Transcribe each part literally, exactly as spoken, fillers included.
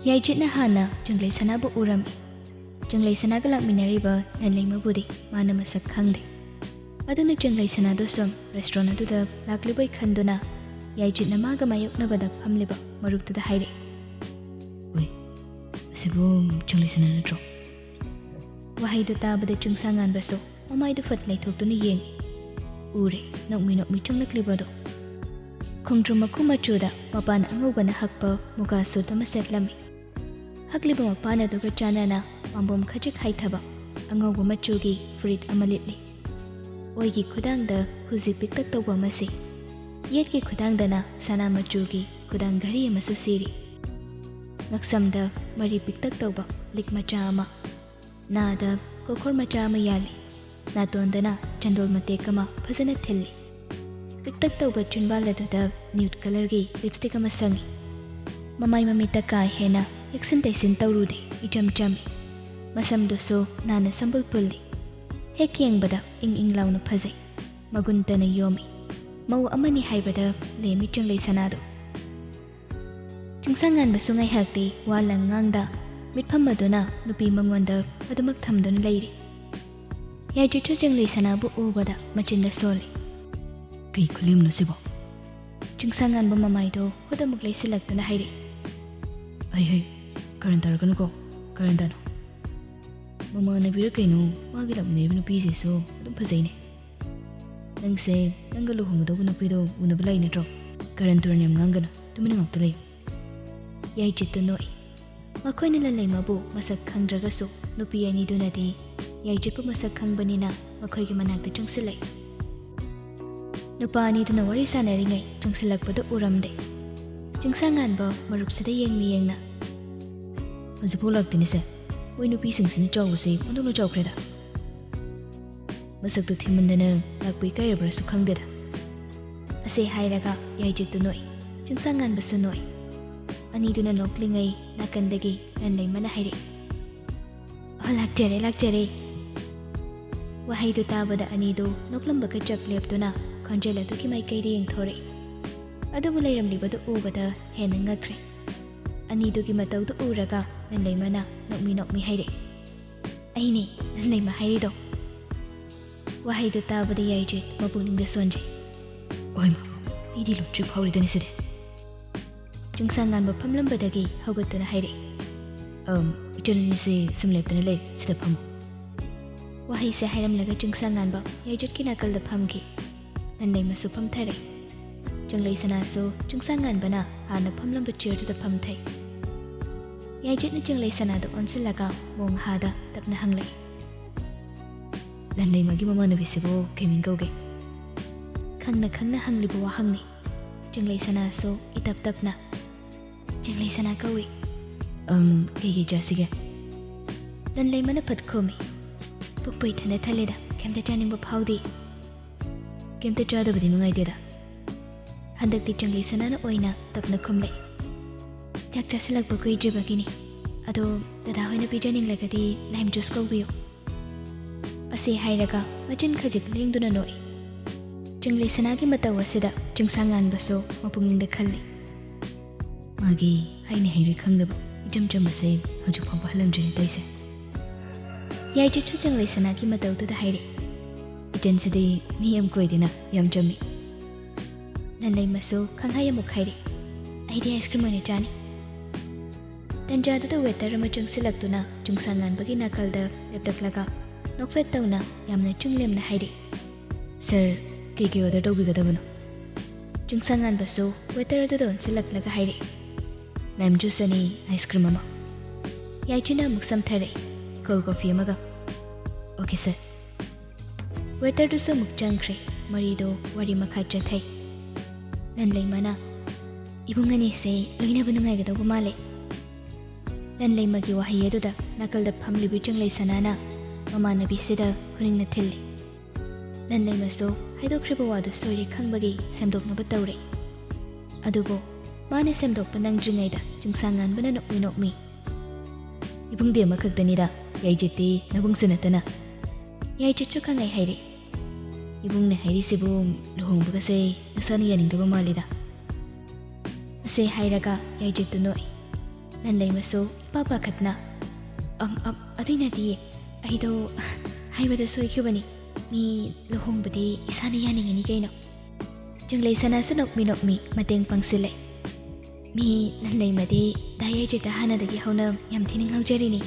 ꯌꯥꯏꯖꯤꯠꯅ ꯍꯥꯟꯅ ꯆꯪꯂꯩꯁꯅꯥꯕꯨ ꯎꯔꯝꯃꯤ꯫ ꯆꯪꯂꯩꯁꯅꯥꯒ ꯂꯥꯛꯃꯤꯟꯅꯔꯤꯕ ꯂꯟꯂꯩꯃꯕꯨꯗꯤ ꯃꯥꯅ ꯃꯁꯛ ꯈꯪꯗꯦ꯫ ꯑꯗꯨꯅ ꯆꯪꯂꯩꯁꯅꯥꯗꯣ ꯁꯨꯝ restaurant ꯑꯗꯨꯗ ꯂꯥꯛꯂꯤꯕꯣꯏ ꯈꯟꯗꯨꯅ ꯌꯥꯏꯖꯤꯠꯅ ꯃꯥꯒ ꯃꯥꯌꯣꯛꯅꯕꯗ ꯐꯝꯂꯤꯕ ꯃꯔꯨꯞꯇꯨꯗ ꯍꯥꯏꯔꯛꯏ꯫ "ꯑꯣꯏ, ꯑꯁꯤꯕꯨ ꯆꯪꯂꯩꯁꯅꯥ ꯅꯠꯇ꯭ꯔꯣ?" ꯋꯥꯍꯩꯗꯨ ꯇꯥꯕꯗ ꯆꯤꯡꯁꯥꯡꯉꯥꯟꯕꯁꯨ ꯃꯃꯥꯏꯗꯨ ꯐꯠ ꯂꯩꯊꯣꯛꯇꯨꯅ ꯌꯦꯡꯏ꯫ ꯎꯔꯦ, ꯅꯣꯛꯃꯤ ꯅꯣꯛꯃꯤ ꯆꯪꯂꯛꯂꯤꯕꯗꯣ꯫ ꯈꯣꯡꯗ꯭ꯔꯨꯝ ꯃꯀꯨ ꯃꯆꯨꯗ ꯃꯄꯥꯟ ꯑꯉꯧꯕꯅ ꯍꯛꯄ ꯃꯨꯒꯥ suit ꯑꯃ ꯁꯦꯠꯂꯝꯃꯤ꯫ ꯍꯛꯂꯤꯕ ꯃꯄꯥꯟ ꯑꯗꯨꯒ ꯆꯥꯟꯅꯅ ꯄꯥꯝꯕꯣꯝ ꯈꯖꯤꯛ ꯍꯥꯏꯊꯕ ꯑꯉꯧꯕ ꯃꯆꯨꯒꯤ ꯐꯨꯔꯤꯠ ꯑꯃ ꯂꯤꯠꯂꯤ꯫ ꯑꯣꯏꯒꯤ ꯈꯨꯗꯥꯡꯗ ꯈꯨꯖꯤ ꯄꯤꯛꯇꯛ ꯇꯧꯕ ꯑꯃ ꯁꯤ꯫ ꯌꯦꯠꯀꯤ ꯈꯨꯗꯥꯡꯗꯅ ꯁꯅꯥ ꯃꯆꯨꯒꯤ ꯈꯨꯗꯥꯡ ꯘꯔꯤ ꯑꯃꯁꯨ ꯁꯤꯔꯤ꯫ ꯉꯛꯁꯝꯗ ꯃꯔꯤ ꯄꯤꯛꯇꯛ ꯇꯧꯕ ꯂꯤꯛ ꯃꯆꯥ ꯑꯃ꯫ ꯅꯥꯗ ꯀꯣꯈꯣꯔ ꯃꯆꯥ ꯑꯃ ꯌꯥꯜꯂꯤ꯫ ꯅꯥꯇꯣꯟꯗꯅ ꯆꯟꯗꯣꯜ ꯃꯇꯦꯛ ꯑꯃ ꯐꯖꯅ ꯊꯤꯜꯂꯤ꯫ ꯄꯤꯛꯇꯛ ꯇꯧꯕ ꯆꯤꯟꯕꯥꯜ ꯑꯗꯨꯗ nude colourꯒꯤ lipstick ꯑꯃ ꯁꯪꯉꯤ꯫ ꯃꯃꯥꯏ ꯃꯃꯤꯠꯇ ꯀꯥ ꯍꯦꯟꯅ ꯌꯦꯛꯁꯤꯟ ꯇꯩꯁꯤꯟ ꯇꯧꯔꯨꯗꯦ, ꯏꯆꯝ ꯆꯝꯃꯤ꯫ ꯃꯁꯝꯗꯨꯁꯨ ꯅꯥꯟꯅ ꯁꯝꯕꯨꯜ ꯄꯨꯜꯂꯤ꯫ ꯍꯦꯛ ꯌꯦꯡꯕꯗ ꯏꯪ ꯏꯪ ꯂꯥꯎꯅ ꯐꯖꯩ꯫ ꯃꯒꯨꯟꯇꯅ ꯌꯣꯝꯃꯤ꯫ ꯃꯧ ꯑꯃꯅꯤ ꯍꯥꯏꯕꯗ ꯂꯦꯝꯃꯤ ꯆꯪꯂꯩ ꯁꯅꯥꯗꯣ꯫ ꯆꯤꯡꯁꯥꯡꯉꯥꯟꯕꯁꯨ ꯉꯥꯏꯍꯥꯛꯇꯤ ꯋꯥ ꯂꯪ ꯉꯥꯡꯗ ꯃꯤꯠꯐꯝ ꯑꯗꯨꯅ ꯅꯨꯄꯤ ꯃꯉꯣꯟꯗ ꯑꯗꯨꯃꯛ ꯊꯝꯗꯨꯅ ꯂꯩꯔꯤ꯫ ꯌꯥꯏꯖꯤꯠꯁꯨ ꯆꯪꯂꯩ ꯁꯅꯥꯕꯨ ꯎꯕꯗ ꯃꯆꯤꯟꯗ ꯁꯣꯜꯂꯤ꯫ "ꯀꯩ ꯈꯨꯂꯦꯝꯅꯣ ꯁꯤꯕꯣ?" ꯆꯤꯡꯁꯥꯡꯉꯥꯟꯕ ꯃꯃꯥꯏꯗꯣ ꯈꯨꯗꯝꯃꯛ ꯂꯩꯁꯤꯜꯂꯛꯇꯨꯅ ꯍꯥꯏꯔꯛꯏ꯫ "ꯍꯩ ꯍꯩ, ꯀꯔꯟ ꯇꯥꯔꯛꯀꯅꯨꯀꯣ, ꯀꯔꯟ ꯇꯥꯅꯨ꯫ ꯃꯃꯥꯟꯅꯕꯤꯔ ꯀꯩꯅꯣ, ꯃꯥꯒꯤ ꯂꯥꯛꯃꯤꯟꯅꯔꯤꯕ ꯅꯨꯄꯤꯁꯤꯁꯨ ꯑꯗꯨꯝ ꯐꯖꯩꯅꯦ꯫ ꯅꯪꯁꯦ ꯅꯪꯒ ꯂꯨꯍꯣꯡꯒꯗꯧꯕ ꯅꯨꯄꯤꯗꯣ ꯎꯅꯕ ꯂꯥꯛꯏ ꯅꯠꯇ꯭ꯔꯣ? ꯀꯔꯟ ꯇꯨꯔꯟ ꯌꯥꯝ ꯉꯥꯡꯒꯅꯨ, ꯇꯨꯃꯤꯟꯅ ꯉꯥꯛꯇ ꯂꯩꯌꯨ꯫" ꯌꯥꯏꯖꯤꯠꯇꯨ ꯅꯣꯛꯏ꯫ ꯃꯈꯣꯏꯅ ꯂꯟꯂꯩꯃꯕꯨ ꯃꯁꯛ ꯈꯪꯗ꯭ꯔꯒꯁꯨ ꯅꯨꯄꯤ ꯑꯅꯤꯗꯨꯅꯗꯤ ꯌꯥꯏꯖꯤꯠꯄꯨ ꯃꯁꯛ ꯈꯪꯕꯅꯤꯅ ꯃꯈꯣꯏꯒꯤ ꯃꯅꯥꯛꯇ ꯆꯪꯁꯤꯜꯂꯛꯏ꯫ ꯅꯨꯄꯥ ꯑꯅꯤꯗꯨꯅ ꯋꯥꯔꯤ ꯁꯥꯟꯅꯔꯤꯉꯩ ꯆꯪꯁꯤꯜꯂꯛꯄꯗꯨ ꯎꯔꯝꯗꯦ꯫ ꯆꯤꯡꯁꯥꯡꯉꯥꯟꯕ ꯃꯔꯨꯞꯁꯤꯗ ꯌꯦꯡꯅ ꯌꯦꯡꯅ, "ꯍꯧꯖꯤꯛꯐꯥꯎ ꯂꯥꯛꯇꯦꯅꯦ ꯁꯦ꯫ ꯃꯣꯏ ꯅꯨꯄꯤꯁꯤꯡꯁꯤꯅ ꯆꯥꯎꯕꯁꯦ ꯑꯣꯟꯊꯣꯛꯅ ꯆꯥꯎꯈ꯭ꯔꯦꯗ꯫ ꯃꯁꯛꯇꯨ ꯊꯤꯃꯟꯗꯅ ꯂꯥꯛꯄ ꯏꯀꯥꯏꯔꯕ꯭ꯔꯥꯁꯨ ꯈꯪꯗꯦꯗ꯫" ꯑꯁꯤ ꯍꯥꯏꯔꯒ ꯌꯥꯏꯖꯤꯠꯇꯨ ꯅꯣꯛꯏ꯫ ꯆꯤꯡꯁꯥꯡꯉꯥꯟꯕꯁꯨ ꯅꯣꯛꯏ꯫ ꯑꯅꯤꯗꯨꯅ ꯅꯣꯛꯂꯤꯉꯩ ꯅꯥꯀꯟꯗꯒꯤ ꯂꯟꯂꯩꯃꯅ ꯍꯥꯏꯔꯛꯏ꯫ "ꯑꯣ, ꯂꯥꯛꯆꯔꯦ, ꯂꯥꯛꯆꯔꯦ꯫" ꯋꯥꯍꯩꯗꯨ ꯇꯥꯕꯗ ꯑꯅꯤꯗꯨ ꯅꯣꯛꯂꯝꯕꯒ ꯆꯞ ꯂꯦꯞꯇꯨꯅ ꯈꯣꯟꯖꯦꯜ ꯑꯗꯨꯒꯤ ꯃꯥꯏꯀꯩꯗ ꯌꯦꯡꯊꯣꯔꯛꯏ꯫ ꯑꯗꯨꯕꯨ ꯂꯩꯔꯝꯂꯤꯕꯗꯨ ꯎꯕꯗ ꯍꯦꯟꯅ ꯉꯛꯈ꯭ꯔꯦ꯫ ꯑꯅꯤꯗꯨꯒꯤ ꯃꯇꯧꯗꯨ ꯎꯔꯒ ꯂꯟꯂꯩꯃꯅ ꯅꯣꯛꯃꯤ ꯅꯣꯛꯃꯤ ꯍꯥꯏꯔꯛꯏ, "ꯑꯩꯅꯦ ꯂꯟꯂꯩꯃ ꯍꯥꯏꯔꯤꯗꯣ꯫" ꯋꯥꯍꯩꯗꯨ ꯇꯥꯕꯗ ꯌꯥꯏꯖꯤꯠ ꯃꯄꯨꯛꯅꯤꯡꯗ ꯁꯣꯟꯖꯩ꯫ "ꯑꯣꯏꯃ, ꯑꯩꯗꯤ ꯂꯣꯇ꯭ꯔꯤ ꯐꯥꯎꯔꯤꯗꯨꯅꯤ ꯁꯤꯗꯤ꯫" ꯆꯤꯡꯁꯥꯡ ꯉꯥꯟꯕ ꯐꯝꯂꯝꯕꯗꯒꯤ ꯍꯧꯒꯠꯇꯨꯅ ꯍꯥꯏꯔꯛꯏ, "ꯑꯝ, ꯏꯆꯟ ꯑꯅꯤꯁꯤ ꯁꯨꯝ ꯂꯦꯞꯇꯅ ꯂꯩꯔꯦ, ꯁꯤꯗ ꯐꯝꯃꯨ꯫" ꯋꯥꯍꯩꯁꯦ ꯍꯥꯏꯔꯝꯂꯒ ꯆꯤꯡꯁꯥꯡ ꯉꯥꯟꯕ ꯌꯥꯏꯖꯤꯠꯀꯤ ꯅꯥꯀꯜꯗ ꯐꯝꯈꯤ꯫ ꯂꯟꯂꯩꯃꯁꯨ ꯐꯝꯊꯔꯦ꯫ ꯆꯤꯡꯂꯩ ꯁꯅꯥꯁꯨ ꯆꯤꯡꯁꯥꯡ ꯉꯥꯟꯕꯅ ꯍꯥꯟꯅ ꯐꯝꯂꯝꯕ ꯆꯤꯌꯔꯗꯨꯗ ꯐꯝꯊꯩ꯫ ꯌꯥꯏꯖꯤꯠꯅ ꯆꯤꯡꯂꯩ ꯁꯅꯥꯗ ꯑꯣꯟꯁꯤꯜꯂꯒ ꯃꯣꯡꯍꯥꯗ ꯇꯞꯅ ꯍꯪꯂꯛꯏ, "ꯂꯟꯂꯩꯃꯒꯤ ꯃꯃꯥꯟꯅꯕꯤꯁꯤꯕꯨ ꯀꯩ ꯃꯤꯡ ꯀꯧꯒꯦ?" ꯈꯪꯅ ꯈꯪꯅ ꯍꯪꯂꯤꯕ ꯋꯥꯍꯪꯅꯤ꯫ ꯆꯤꯡꯂꯩ ꯁꯅꯥꯁꯨ ꯏꯇꯞ ꯇꯞꯅ, "ꯆꯤꯡꯂꯩ ꯁꯅꯥ ꯀꯧꯏ꯫" "ꯑꯝ, ꯀꯩ ꯀꯩ ꯆꯥꯁꯤꯒꯦ?" ꯂꯟꯂꯩꯃꯅ ꯐꯠ ꯈꯨꯝꯃꯤ, "ꯄꯨꯛꯄꯨ ꯏꯊꯟꯗ ꯊꯜꯂꯦꯗ, ꯀꯩꯝꯇ ꯆꯥꯅꯤꯡꯕ ꯐꯥꯎꯗꯦ꯫" "ꯀꯩꯝꯇ ꯆꯥꯗꯕꯗꯤ ꯅꯨꯡꯉꯥꯏꯇꯦꯗ꯫" ꯍꯟꯗꯛꯇꯤ ꯆꯤꯡꯂꯩ ꯁꯅꯥꯅ ꯑꯣꯏꯅ ꯇꯞꯅ ꯈꯨꯝꯂꯛꯏ, "ꯆꯥꯛ ꯆꯥꯁꯤꯜꯂꯛꯄ ꯀꯨꯏꯗ꯭ꯔꯤꯕꯒꯤꯅꯤ꯫ ꯑꯗꯣ ꯗꯗꯥ ꯍꯣꯏꯅ ꯄꯤꯖꯅꯤꯡꯂꯒꯗꯤ ꯂꯥꯏꯝ ꯖꯨꯁ ꯀꯧꯕꯤꯌꯨ꯫" ꯑꯁꯤ ꯍꯥꯏꯔꯒ ꯃꯆꯤꯟ ꯈꯖꯤꯛ ꯂꯦꯡꯗꯨꯅ ꯅꯣꯛꯏ꯫ ꯆꯤꯡꯂꯩ ꯁꯅꯥꯒꯤ ꯃꯇꯧ ꯑꯁꯤꯗ ꯆꯤꯡꯁꯥꯡ ꯉꯥꯟꯕꯁꯨ ꯃꯄꯨꯛꯅꯤꯡꯗ ꯈꯜꯂꯤ, "ꯃꯥꯒꯤ ꯍꯥꯏꯅꯤ ꯍꯩꯔꯣꯏ ꯈꯪꯗꯕ ꯏꯆꯝ ꯆꯝꯕꯁꯦ ꯍꯧꯖꯤꯛ ꯐꯥꯎꯕ ꯍꯜꯂꯝꯗ꯭ꯔꯤꯅꯦ ꯇꯧꯏꯁꯦ꯫" ꯌꯥꯏꯖꯤꯠꯁꯨ ꯆꯤꯡꯂꯩ ꯁꯅꯥꯒꯤ ꯃꯇꯧꯗꯨꯗ ꯍꯥꯏꯔꯛꯏ, "ꯏꯆꯟꯁꯤꯗꯤ ꯃꯤ ꯌꯥꯝ ꯀꯣꯏꯗꯅ ꯌꯥꯝ ꯆꯝꯃꯤ꯫" ꯂꯟꯂꯩꯃꯁꯨ ꯈꯪꯍꯥꯏ ꯑꯃꯨꯛ ꯍꯥꯏꯔꯛꯏ, "ꯑꯩꯗꯤ ꯑꯥꯏꯁ ꯀ꯭ꯔꯤꯝ ꯑꯣꯏꯅ ꯆꯥꯅꯤ꯫" ꯇꯟꯖꯥꯗꯨꯗ ꯋꯦꯇꯔ ꯑꯃ ꯆꯪꯁꯤꯜꯂꯛꯇꯨꯅ ꯆꯤꯡꯁꯥꯡ ꯉꯥꯟꯕꯒꯤ ꯅꯥꯀꯜꯗ ꯂꯦꯞꯂꯛꯂꯒ ꯅꯣꯛꯐꯦꯠ ꯇꯧꯅ ꯌꯥꯝꯅ ꯆꯤꯡꯂꯦꯝꯅ ꯍꯥꯏꯔꯛꯏ, "ꯁꯥꯔ, ꯀꯩ ꯀꯩ ꯑꯣꯔꯗꯔ ꯇꯧꯕꯤꯒꯗꯕꯅꯣ?" ꯆꯤꯡꯁꯥꯡ ꯉꯥꯟꯕꯁꯨ ꯋꯦꯇꯔ ꯑꯗꯨꯗ ꯑꯣꯟꯁꯤꯜꯂꯛꯂꯒ ꯍꯥꯏꯔꯛꯏ, "ꯂꯥꯏꯝ ꯖꯨꯁ ꯑꯅꯤ, ꯑꯥꯏꯁ ꯀ꯭ꯔꯤꯝ ꯑꯃ꯫" ꯌꯥꯏꯖꯤꯠꯅ ꯑꯃꯨꯛ ꯁꯝꯊꯔꯛꯏ, "ꯀꯣꯜ ꯀꯣꯐꯤ ꯑꯃꯒ꯫" "Okay sir." ꯋꯦꯇꯔꯗꯨꯁꯨ ꯑꯃꯨꯛ ꯆꯪꯈ꯭ꯔꯦ꯫ ꯃꯔꯤꯗꯣ ꯋꯥꯔꯤ ꯃꯈꯥ ꯆꯠꯊꯩ꯫ ꯂꯟꯂꯩꯃꯅ, "ꯏꯕꯨꯡ ꯑꯅꯤꯁꯦ ꯂꯣꯏꯅꯕ ꯅꯨꯡꯉꯥꯏꯒꯗꯧꯕ ꯃꯥꯜꯂꯦ꯫" ꯂꯟꯂꯩꯃꯒꯤ ꯋꯥꯍꯩ ꯑꯗꯨꯗ ꯅꯥꯀꯜꯗ ꯐꯝꯂꯤꯕꯤ ꯆꯤꯡꯂꯩ ꯁꯅꯥꯅ ꯃꯃꯥꯟꯅꯕꯤꯁꯤꯗ ꯈꯨꯅꯤꯡꯅ ꯊꯤꯜꯂꯤ꯫ ꯂꯟꯂꯩꯃꯁꯨ ꯍꯥꯏꯗꯣꯛꯈ꯭ꯔꯤꯕ ꯋꯥꯗꯨ ꯁꯣꯏꯔꯦ ꯈꯪꯕꯒꯤ ꯁꯦꯝꯗꯣꯛꯅꯕ ꯇꯧꯔꯦ꯫ ꯑꯗꯨꯕꯨ ꯃꯥꯅ ꯁꯦꯝꯗꯣꯛꯄ ꯅꯪꯗ꯭ꯔꯤꯉꯩꯗ ꯆꯤꯡꯁꯥꯡ ꯉꯥꯟꯕꯅ ꯅꯣꯛꯃꯤ ꯅꯣꯛꯃꯤ, "ꯏꯕꯨꯡꯗꯤ ꯑꯃꯈꯛꯇꯅꯤꯗ, ꯌꯥꯏꯖꯤꯠꯇꯤ ꯅꯕꯨꯡꯁꯨ ꯅꯠꯇꯅ꯫" ꯌꯥꯏꯖꯤꯠꯁꯨ ꯈꯪꯍꯥꯏ ꯍꯥꯏꯔꯛꯏ, "ꯏꯕꯨꯡꯅ ꯍꯥꯏꯔꯤꯁꯤꯕꯨ ꯂꯨꯍꯣꯡꯕꯒꯁꯦ ꯅꯁꯥꯅ ꯌꯥꯅꯤꯡꯗꯕ ꯃꯥꯜꯂꯤꯗ꯫" ꯑꯁꯤ ꯍꯥꯏꯔꯒ ꯌꯥꯏꯖꯤꯠꯇꯨ ꯅꯣꯛꯏ꯫ ꯂꯟꯂꯩꯃꯁꯨ ꯏꯄꯥ ꯄꯥꯈꯠꯅ, "ꯑꯝ, ꯑꯝ, ꯑꯗꯨꯏ ꯅꯠꯇꯤꯌꯦ, ꯑꯩꯗꯣ ꯍꯥꯏꯕꯗ ꯁꯣꯏꯈꯤꯕꯅꯤ꯫ ꯃꯤ ꯂꯨꯍꯣꯡꯕꯗꯤ ꯏꯁꯥꯅ ꯌꯥꯅꯤꯡꯉꯤꯅꯤ ꯀꯩꯅꯣ꯫" ꯆꯤꯡꯂꯩꯁꯅꯥꯁꯨ ꯅꯣꯛꯃꯤ ꯅꯣꯛꯃꯤ ꯃꯇꯦꯡ ꯄꯥꯡꯁꯤꯜꯂꯦ꯫ "ꯃꯤ ꯂꯟꯂꯩꯃꯗꯤ ꯗꯥ ꯌꯥꯏꯖꯤꯠꯇ ꯍꯥꯟꯅꯗꯒꯤ ꯍꯧꯅ ꯌꯥꯝ ꯊꯤꯅ ꯉꯥꯎꯖꯔꯤꯅꯤ꯫"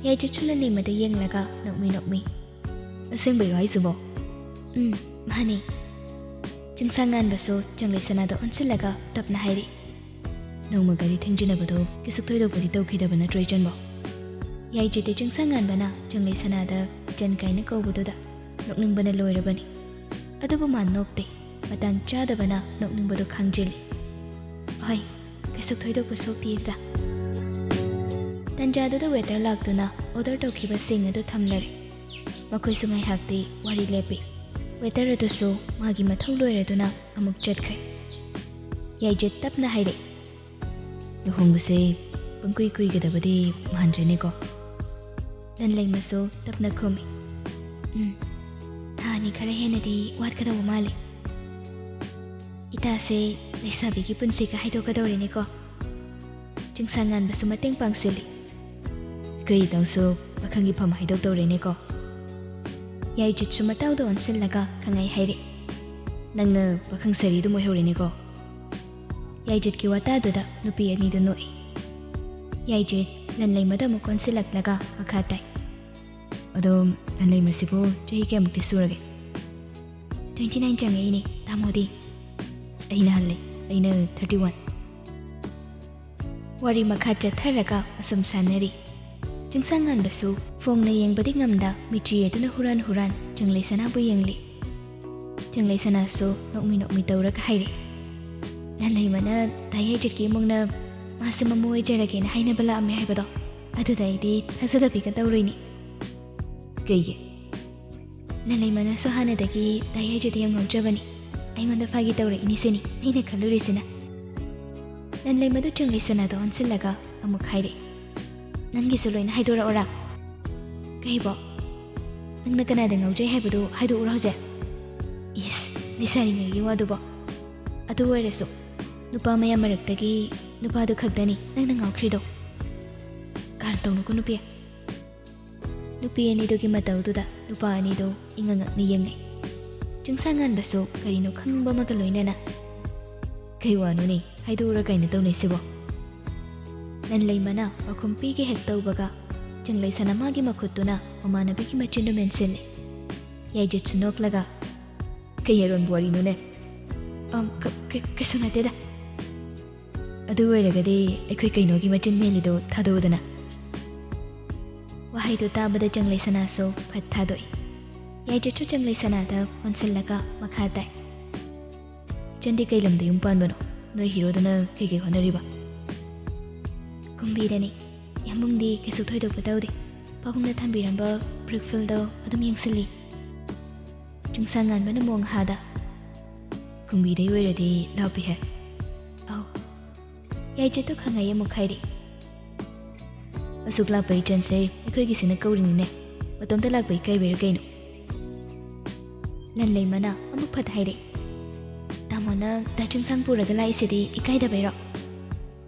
ꯌꯥꯏꯖꯤꯠꯁꯨ ꯂꯟꯂꯩꯃꯗ ꯌꯦꯡꯂꯒ ꯅꯣꯛꯃꯤ ꯅꯣꯛꯃꯤ, "ꯑꯁꯦꯡꯕꯩꯔꯣ ꯍꯥꯏꯁꯤꯕꯣ?" "ꯎꯝ, ꯃꯥꯅꯤ꯫" ꯆꯤꯡꯁꯥꯡꯉꯥꯟꯕꯁꯨ ꯆꯤꯡꯂꯩꯁꯅꯥꯗ ꯑꯣꯟꯁꯤꯜꯂꯒ ꯇꯞꯅ ꯍꯥꯏꯔꯤ, "ꯅꯣꯡꯃ ꯒꯥꯔꯤ ꯊꯦꯡꯖꯤꯟꯅꯕꯗꯣ ꯀꯩꯁꯨ ꯊꯣꯏꯗꯣꯛꯄꯗꯤ ꯇꯧꯈꯤꯗꯕ ꯅꯠꯇ꯭ꯔꯣ, ꯏꯆꯟꯕꯣ?" ꯌꯥꯏꯖꯤꯠꯇꯤ ꯆꯤꯡꯁꯥꯡꯉꯥꯟꯕꯅ ꯆꯤꯡꯂꯩꯁꯅꯥꯗ ꯏꯆꯟ ꯀꯥꯏꯅ ꯀꯧꯕꯗꯨꯗ ꯅꯣꯛꯅꯤꯡꯕꯅ ꯂꯣꯏꯔꯕꯅꯤ꯫ ꯑꯗꯨꯕꯨ ꯃꯥ ꯅꯣꯛꯇꯦ꯫ ꯃꯇꯥꯡ ꯆꯥꯗꯕꯅ ꯅꯣꯛꯅꯤꯡꯕꯗꯨ ꯈꯥꯡꯖꯤꯜꯂꯤ꯫ "ꯍꯣꯏ, ꯀꯩꯁꯨ ꯊꯣꯏꯗꯣꯛꯄ ꯁꯣꯛꯇꯦ, ꯏꯆꯥ꯫" ꯇꯟꯖꯥꯗꯨꯗ waiter ꯂꯥꯛꯇꯨꯅ order ꯇꯧꯈꯤꯕꯁꯤꯡ ꯑꯗꯨ ꯊꯝꯂꯔꯦ꯫ ꯃꯈꯣꯏꯁꯨ ꯉꯥꯏꯍꯥꯛꯇꯤ ꯋꯥꯔꯤ ꯂꯦꯞꯄꯤ꯫ Waiter ꯑꯗꯨꯁꯨ ꯃꯥꯒꯤ ꯃꯊꯧ ꯂꯣꯏꯔꯗꯨꯅ ꯑꯃꯨꯛ ꯆꯠꯈ꯭ꯔꯦ꯫ ꯌꯥꯏꯖꯤꯠ ꯇꯞꯅ ꯍꯥꯏꯔꯛꯏ, "ꯂꯨꯍꯣꯡꯕꯁꯦ ꯄꯪꯀꯨꯏ ꯀꯨꯏꯒꯗꯕꯗꯤ ꯃꯥꯟꯗ꯭ꯔꯦꯅꯦꯀꯣ?" ꯂꯟꯂꯩꯃꯁꯨ ꯇꯞꯅ ꯈꯨꯝꯃꯤ, "ꯎꯝ, ꯊꯥ ꯑꯅꯤ ꯈꯔ ꯍꯦꯟꯅꯗꯤ ꯋꯥꯠꯀꯗꯧꯕ ꯃꯥꯜꯂꯤ꯫ ꯏꯇꯥꯁꯦ ꯂꯩꯁꯥꯕꯤꯒꯤ ꯄꯨꯟꯁꯤꯒ ꯍꯥꯏꯗꯣꯛꯀꯗꯧꯔꯦꯅꯦꯀꯣ꯫" ꯆꯤꯡꯁꯥꯡꯉꯥꯟꯕꯁꯨ ꯃꯇꯦꯡ ꯄꯥꯡꯁꯤꯜꯂꯤ꯫ "ꯑꯩꯈꯣꯏ ꯏꯇꯥꯎꯁꯨ ꯄꯥꯈꯪꯒꯤ ꯐꯝ ꯍꯥꯏꯗꯣꯛꯇꯧꯔꯦꯅꯦꯀꯣ꯫" ꯌꯥꯏꯖꯤꯠꯁꯨ ꯃꯇꯥꯎꯗ ꯑꯣꯟꯁꯤꯜꯂꯒ ꯈꯪꯍꯥꯏ ꯍꯥꯏꯔꯤ, "ꯅꯪꯅ ꯄꯥꯈꯪ ꯁꯥꯔꯤ ꯑꯗꯨꯝ ꯑꯣꯏꯍꯧꯔꯦꯅꯦꯀꯣ꯫" ꯌꯥꯏꯖꯤꯠꯀꯤ ꯋꯥꯇꯥꯗꯨꯗ ꯅꯨꯄꯤ ꯑꯅꯤꯗꯨ ꯅꯣꯛꯏ꯫ ꯌꯥꯏꯖꯤꯠ ꯂꯟꯂꯩꯃꯗ ꯑꯃꯨꯛ ꯑꯣꯟꯁꯤꯜꯂꯛꯂꯒ ꯃꯈꯥ ꯇꯥꯏ, "ꯑꯗꯣ ꯂꯟꯂꯩꯃꯁꯤꯕꯨ ꯆꯍꯤ ꯀꯌꯥꯃꯨꯛꯇꯤ ꯁꯨꯔꯒꯦ?" "Twenty nine ꯆꯪꯉꯛꯏꯅꯦ, ꯇꯥꯃꯣꯗꯤ?" "ꯑꯩꯅ ꯍꯜꯂꯦ, ꯑꯩꯅ thirty one꯫" ꯋꯥꯔꯤ ꯃꯈꯥ ꯆꯠꯊꯔꯒ ꯑꯁꯨꯝ ꯁꯥꯟꯅꯔꯤ꯫ ꯆꯤꯡꯁꯥꯡꯉꯥꯟꯕꯁꯨ ꯐꯣꯡꯅ ꯌꯦꯡꯕꯗꯤ ꯉꯝꯗ ꯃꯤꯠꯆꯤ ꯑꯗꯨꯅ ꯍꯨꯔꯥꯟ ꯍꯨꯔꯥꯟ ꯆꯤꯡꯂꯩꯁꯅꯥꯕꯨ ꯌꯦꯡꯂꯤ꯫ ꯆꯤꯡꯂꯩꯁꯅꯥꯁꯨ ꯅꯣꯛꯃꯤ ꯅꯣꯛꯃꯤ ꯇꯧꯔꯒ ꯍꯥꯏꯔꯤ, "ꯂꯟꯂꯩꯃꯅ ꯗꯥ ꯌꯥꯏꯖꯤꯠꯀꯤ ꯏꯃꯨꯡꯅ ꯃꯥꯁꯦ ꯃꯃꯧ ꯑꯣꯏꯖꯔꯒꯦꯅ ꯍꯥꯏꯅꯕ ꯂꯥꯛꯑꯝꯃꯦ ꯍꯥꯏꯕꯗꯣ, ꯑꯗꯨꯗ ꯑꯩꯗꯤ ꯊꯥꯖꯗꯕꯤꯒ ꯇꯧꯔꯣꯏꯅꯤ꯫" "ꯀꯩꯒꯤ?" "ꯂꯟꯂꯩꯃꯅꯁꯨ ꯍꯥꯟꯅꯗꯒꯤ ꯗꯥ ꯌꯥꯏꯖꯤꯠꯇ ꯌꯥꯝ ꯉꯥꯎꯖꯕꯅꯤ, ꯑꯩꯉꯣꯟꯗ ꯐꯥꯒꯤ ꯇꯧꯔꯛꯏꯅꯤ ꯁꯤꯅꯤ ꯑꯩꯅ ꯈꯜꯂꯨꯔꯤꯁꯤꯅ꯫" ꯂꯟꯂꯩꯃꯗꯨ ꯆꯤꯡꯂꯩꯁꯅꯥꯗ ꯑꯣꯟꯁꯤꯜꯂꯒ ꯑꯃꯨꯛ ꯍꯥꯏꯔꯦ, "ꯅꯪꯒꯤꯁꯨ ꯂꯣꯏꯅ ꯍꯥꯏꯗꯣꯔꯛꯑꯣꯔꯥ?" "ꯀꯩꯕꯣ? ꯅꯪꯅ ꯀꯅꯥꯗ ꯉꯥꯎꯖꯩ ꯍꯥꯏꯕꯗꯨ ꯍꯥꯏꯗꯣꯛꯎꯔꯣ ꯍꯧꯖꯤꯛ?" "ꯏꯁ, ꯂꯩꯁꯥꯔꯤꯉꯩꯒꯤ ꯋꯥꯗꯨꯕꯣ? ꯑꯗꯨ ꯑꯣꯏꯔꯁꯨ ꯅꯨꯄꯥ ꯃꯌꯥꯝ ꯃꯔꯛꯇꯒꯤ ꯅꯨꯄꯥꯗꯨ ꯈꯛꯇꯅꯤ ꯅꯪꯅ ꯉꯥꯎꯈ꯭ꯔꯤꯗꯣ꯫ ꯀꯥꯔꯟ ꯇꯧꯅꯨꯀꯣ ꯅꯨꯄꯤ꯫ ꯅꯨꯄꯤ ꯑꯅꯤꯗꯨꯒꯤ ꯃꯇꯧꯗꯨꯗ ꯅꯨꯄꯥ ꯑꯅꯤꯗꯨ ꯏꯉꯛ ꯉꯛꯅ ꯌꯦꯡꯅꯩ꯫ ꯆꯤꯡꯁꯥꯡ ꯉꯥꯟꯕꯁꯨ ꯀꯔꯤꯅꯣ ꯈꯪꯅꯤꯡꯕ ꯑꯃꯒ ꯂꯣꯏꯅꯅ, "ꯀꯩ ꯋꯥꯅꯣꯅꯦ? ꯍꯥꯏꯗꯣꯛꯎꯔ ꯀꯩꯅꯣ ꯇꯧꯅꯩꯁꯤꯕꯣ?" ꯂꯟꯂꯩꯃꯅ ꯄꯥꯈꯨꯝ ꯄꯤꯒꯦ ꯍꯦꯛ ꯇꯧꯕꯒ, ꯆꯤꯡꯂꯩ ꯁꯅꯥ ꯃꯥꯒꯤ ꯃꯈꯨꯠꯇꯨꯅ ꯃꯃꯥꯟꯅꯕꯤꯒꯤ ꯃꯆꯤꯟꯗꯨ ꯃꯦꯟꯁꯤꯜꯂꯦ꯫ ꯌꯥꯏꯖꯤꯠꯁꯨ ꯅꯣꯛꯂꯒ, "ꯀꯩ ꯑꯔꯣꯟꯕ ꯋꯥꯔꯤꯅꯣꯅꯦ?" "ꯑꯝ, ꯀ-, ꯀ-, ꯀꯩꯁꯨ ꯅꯠꯇꯦꯗ꯫ ꯑꯗꯨ ꯑꯣꯏꯔꯒꯗꯤ ꯑꯩꯈꯣꯏ ꯀꯩꯅꯣꯒꯤ ꯃꯆꯤꯟ ꯃꯦꯜꯂꯤꯗꯣ ꯊꯥꯗꯣꯛꯎꯗꯅ꯫" ꯋꯥꯍꯩꯗꯨ ꯇꯥꯕꯗ ꯆꯤꯡꯂꯩ ꯁꯅꯥꯁꯨ ꯐꯠ ꯊꯥꯗꯣꯛꯏ꯫ ꯌꯥꯏꯖꯤꯠꯁꯨ ꯆꯤꯡꯂꯩ ꯁꯅꯥꯗ ꯑꯣꯟꯁꯤꯜꯂꯒ ꯃꯈꯥ ꯇꯥꯏ, "ꯏꯆꯟꯗꯤ ꯀꯩ ꯂꯝꯗ ꯌꯨꯝ ꯄꯥꯟꯕꯅꯣ? ꯅꯣꯏ ꯍꯤꯔꯣꯗꯨꯅ ꯀꯩꯀꯩ ꯍꯣꯠꯅꯔꯤꯕ?" "ꯀꯨꯝꯕꯤꯗꯅꯤ꯫ ꯌꯥꯝꯕꯨꯡꯗꯤ ꯀꯩꯁꯨ ꯊꯣꯏꯗꯣꯛꯄ ꯇꯧꯗꯦ꯫ ꯄꯥꯕꯨꯡꯅ ꯊꯝꯕꯤꯔꯝꯕ ꯕ꯭ꯔꯤꯛ ꯐꯤꯜꯗꯣ ꯑꯗꯨꯝ ꯌꯦꯡꯁꯤꯜꯂꯤ꯫" ꯆꯤꯡꯁꯥꯡ ꯉꯥꯟꯕꯅ ꯃꯣꯡ ꯍꯥꯗ, "ꯀꯨꯝꯕꯤꯗꯩ ꯑꯣꯏꯔꯗꯤ ꯂꯥꯞꯄꯤꯍꯦ꯫" "ꯑꯧ꯫" ꯌꯥꯏꯖꯤꯠꯇꯨ ꯈꯪꯉꯩ ꯑꯃꯨꯛ ꯍꯥꯏꯔꯤ, "ꯑꯁꯨꯛ ꯂꯥꯞꯄ ꯏꯆꯟꯁꯦ ꯑꯩꯈꯣꯏꯒꯤꯁꯤꯅ ꯀꯧꯔꯤꯅꯤꯅꯦ꯫ ꯃꯇꯣꯝꯇ ꯂꯥꯛꯄ ꯏꯀꯥꯏꯕꯩꯔ ꯀꯩꯅꯣ?" ꯂꯟꯂꯩꯃꯅ ꯑꯃꯨꯛ ꯐꯠ ꯍꯥꯏꯔꯦ, "ꯇꯥꯃꯣꯅ ꯗꯥ ꯆꯤꯡꯁꯥꯡ ꯄꯨꯔꯒ ꯂꯥꯛꯏꯁꯤꯗꯤ ꯏꯀꯥꯏꯗꯕꯩꯔꯣ?"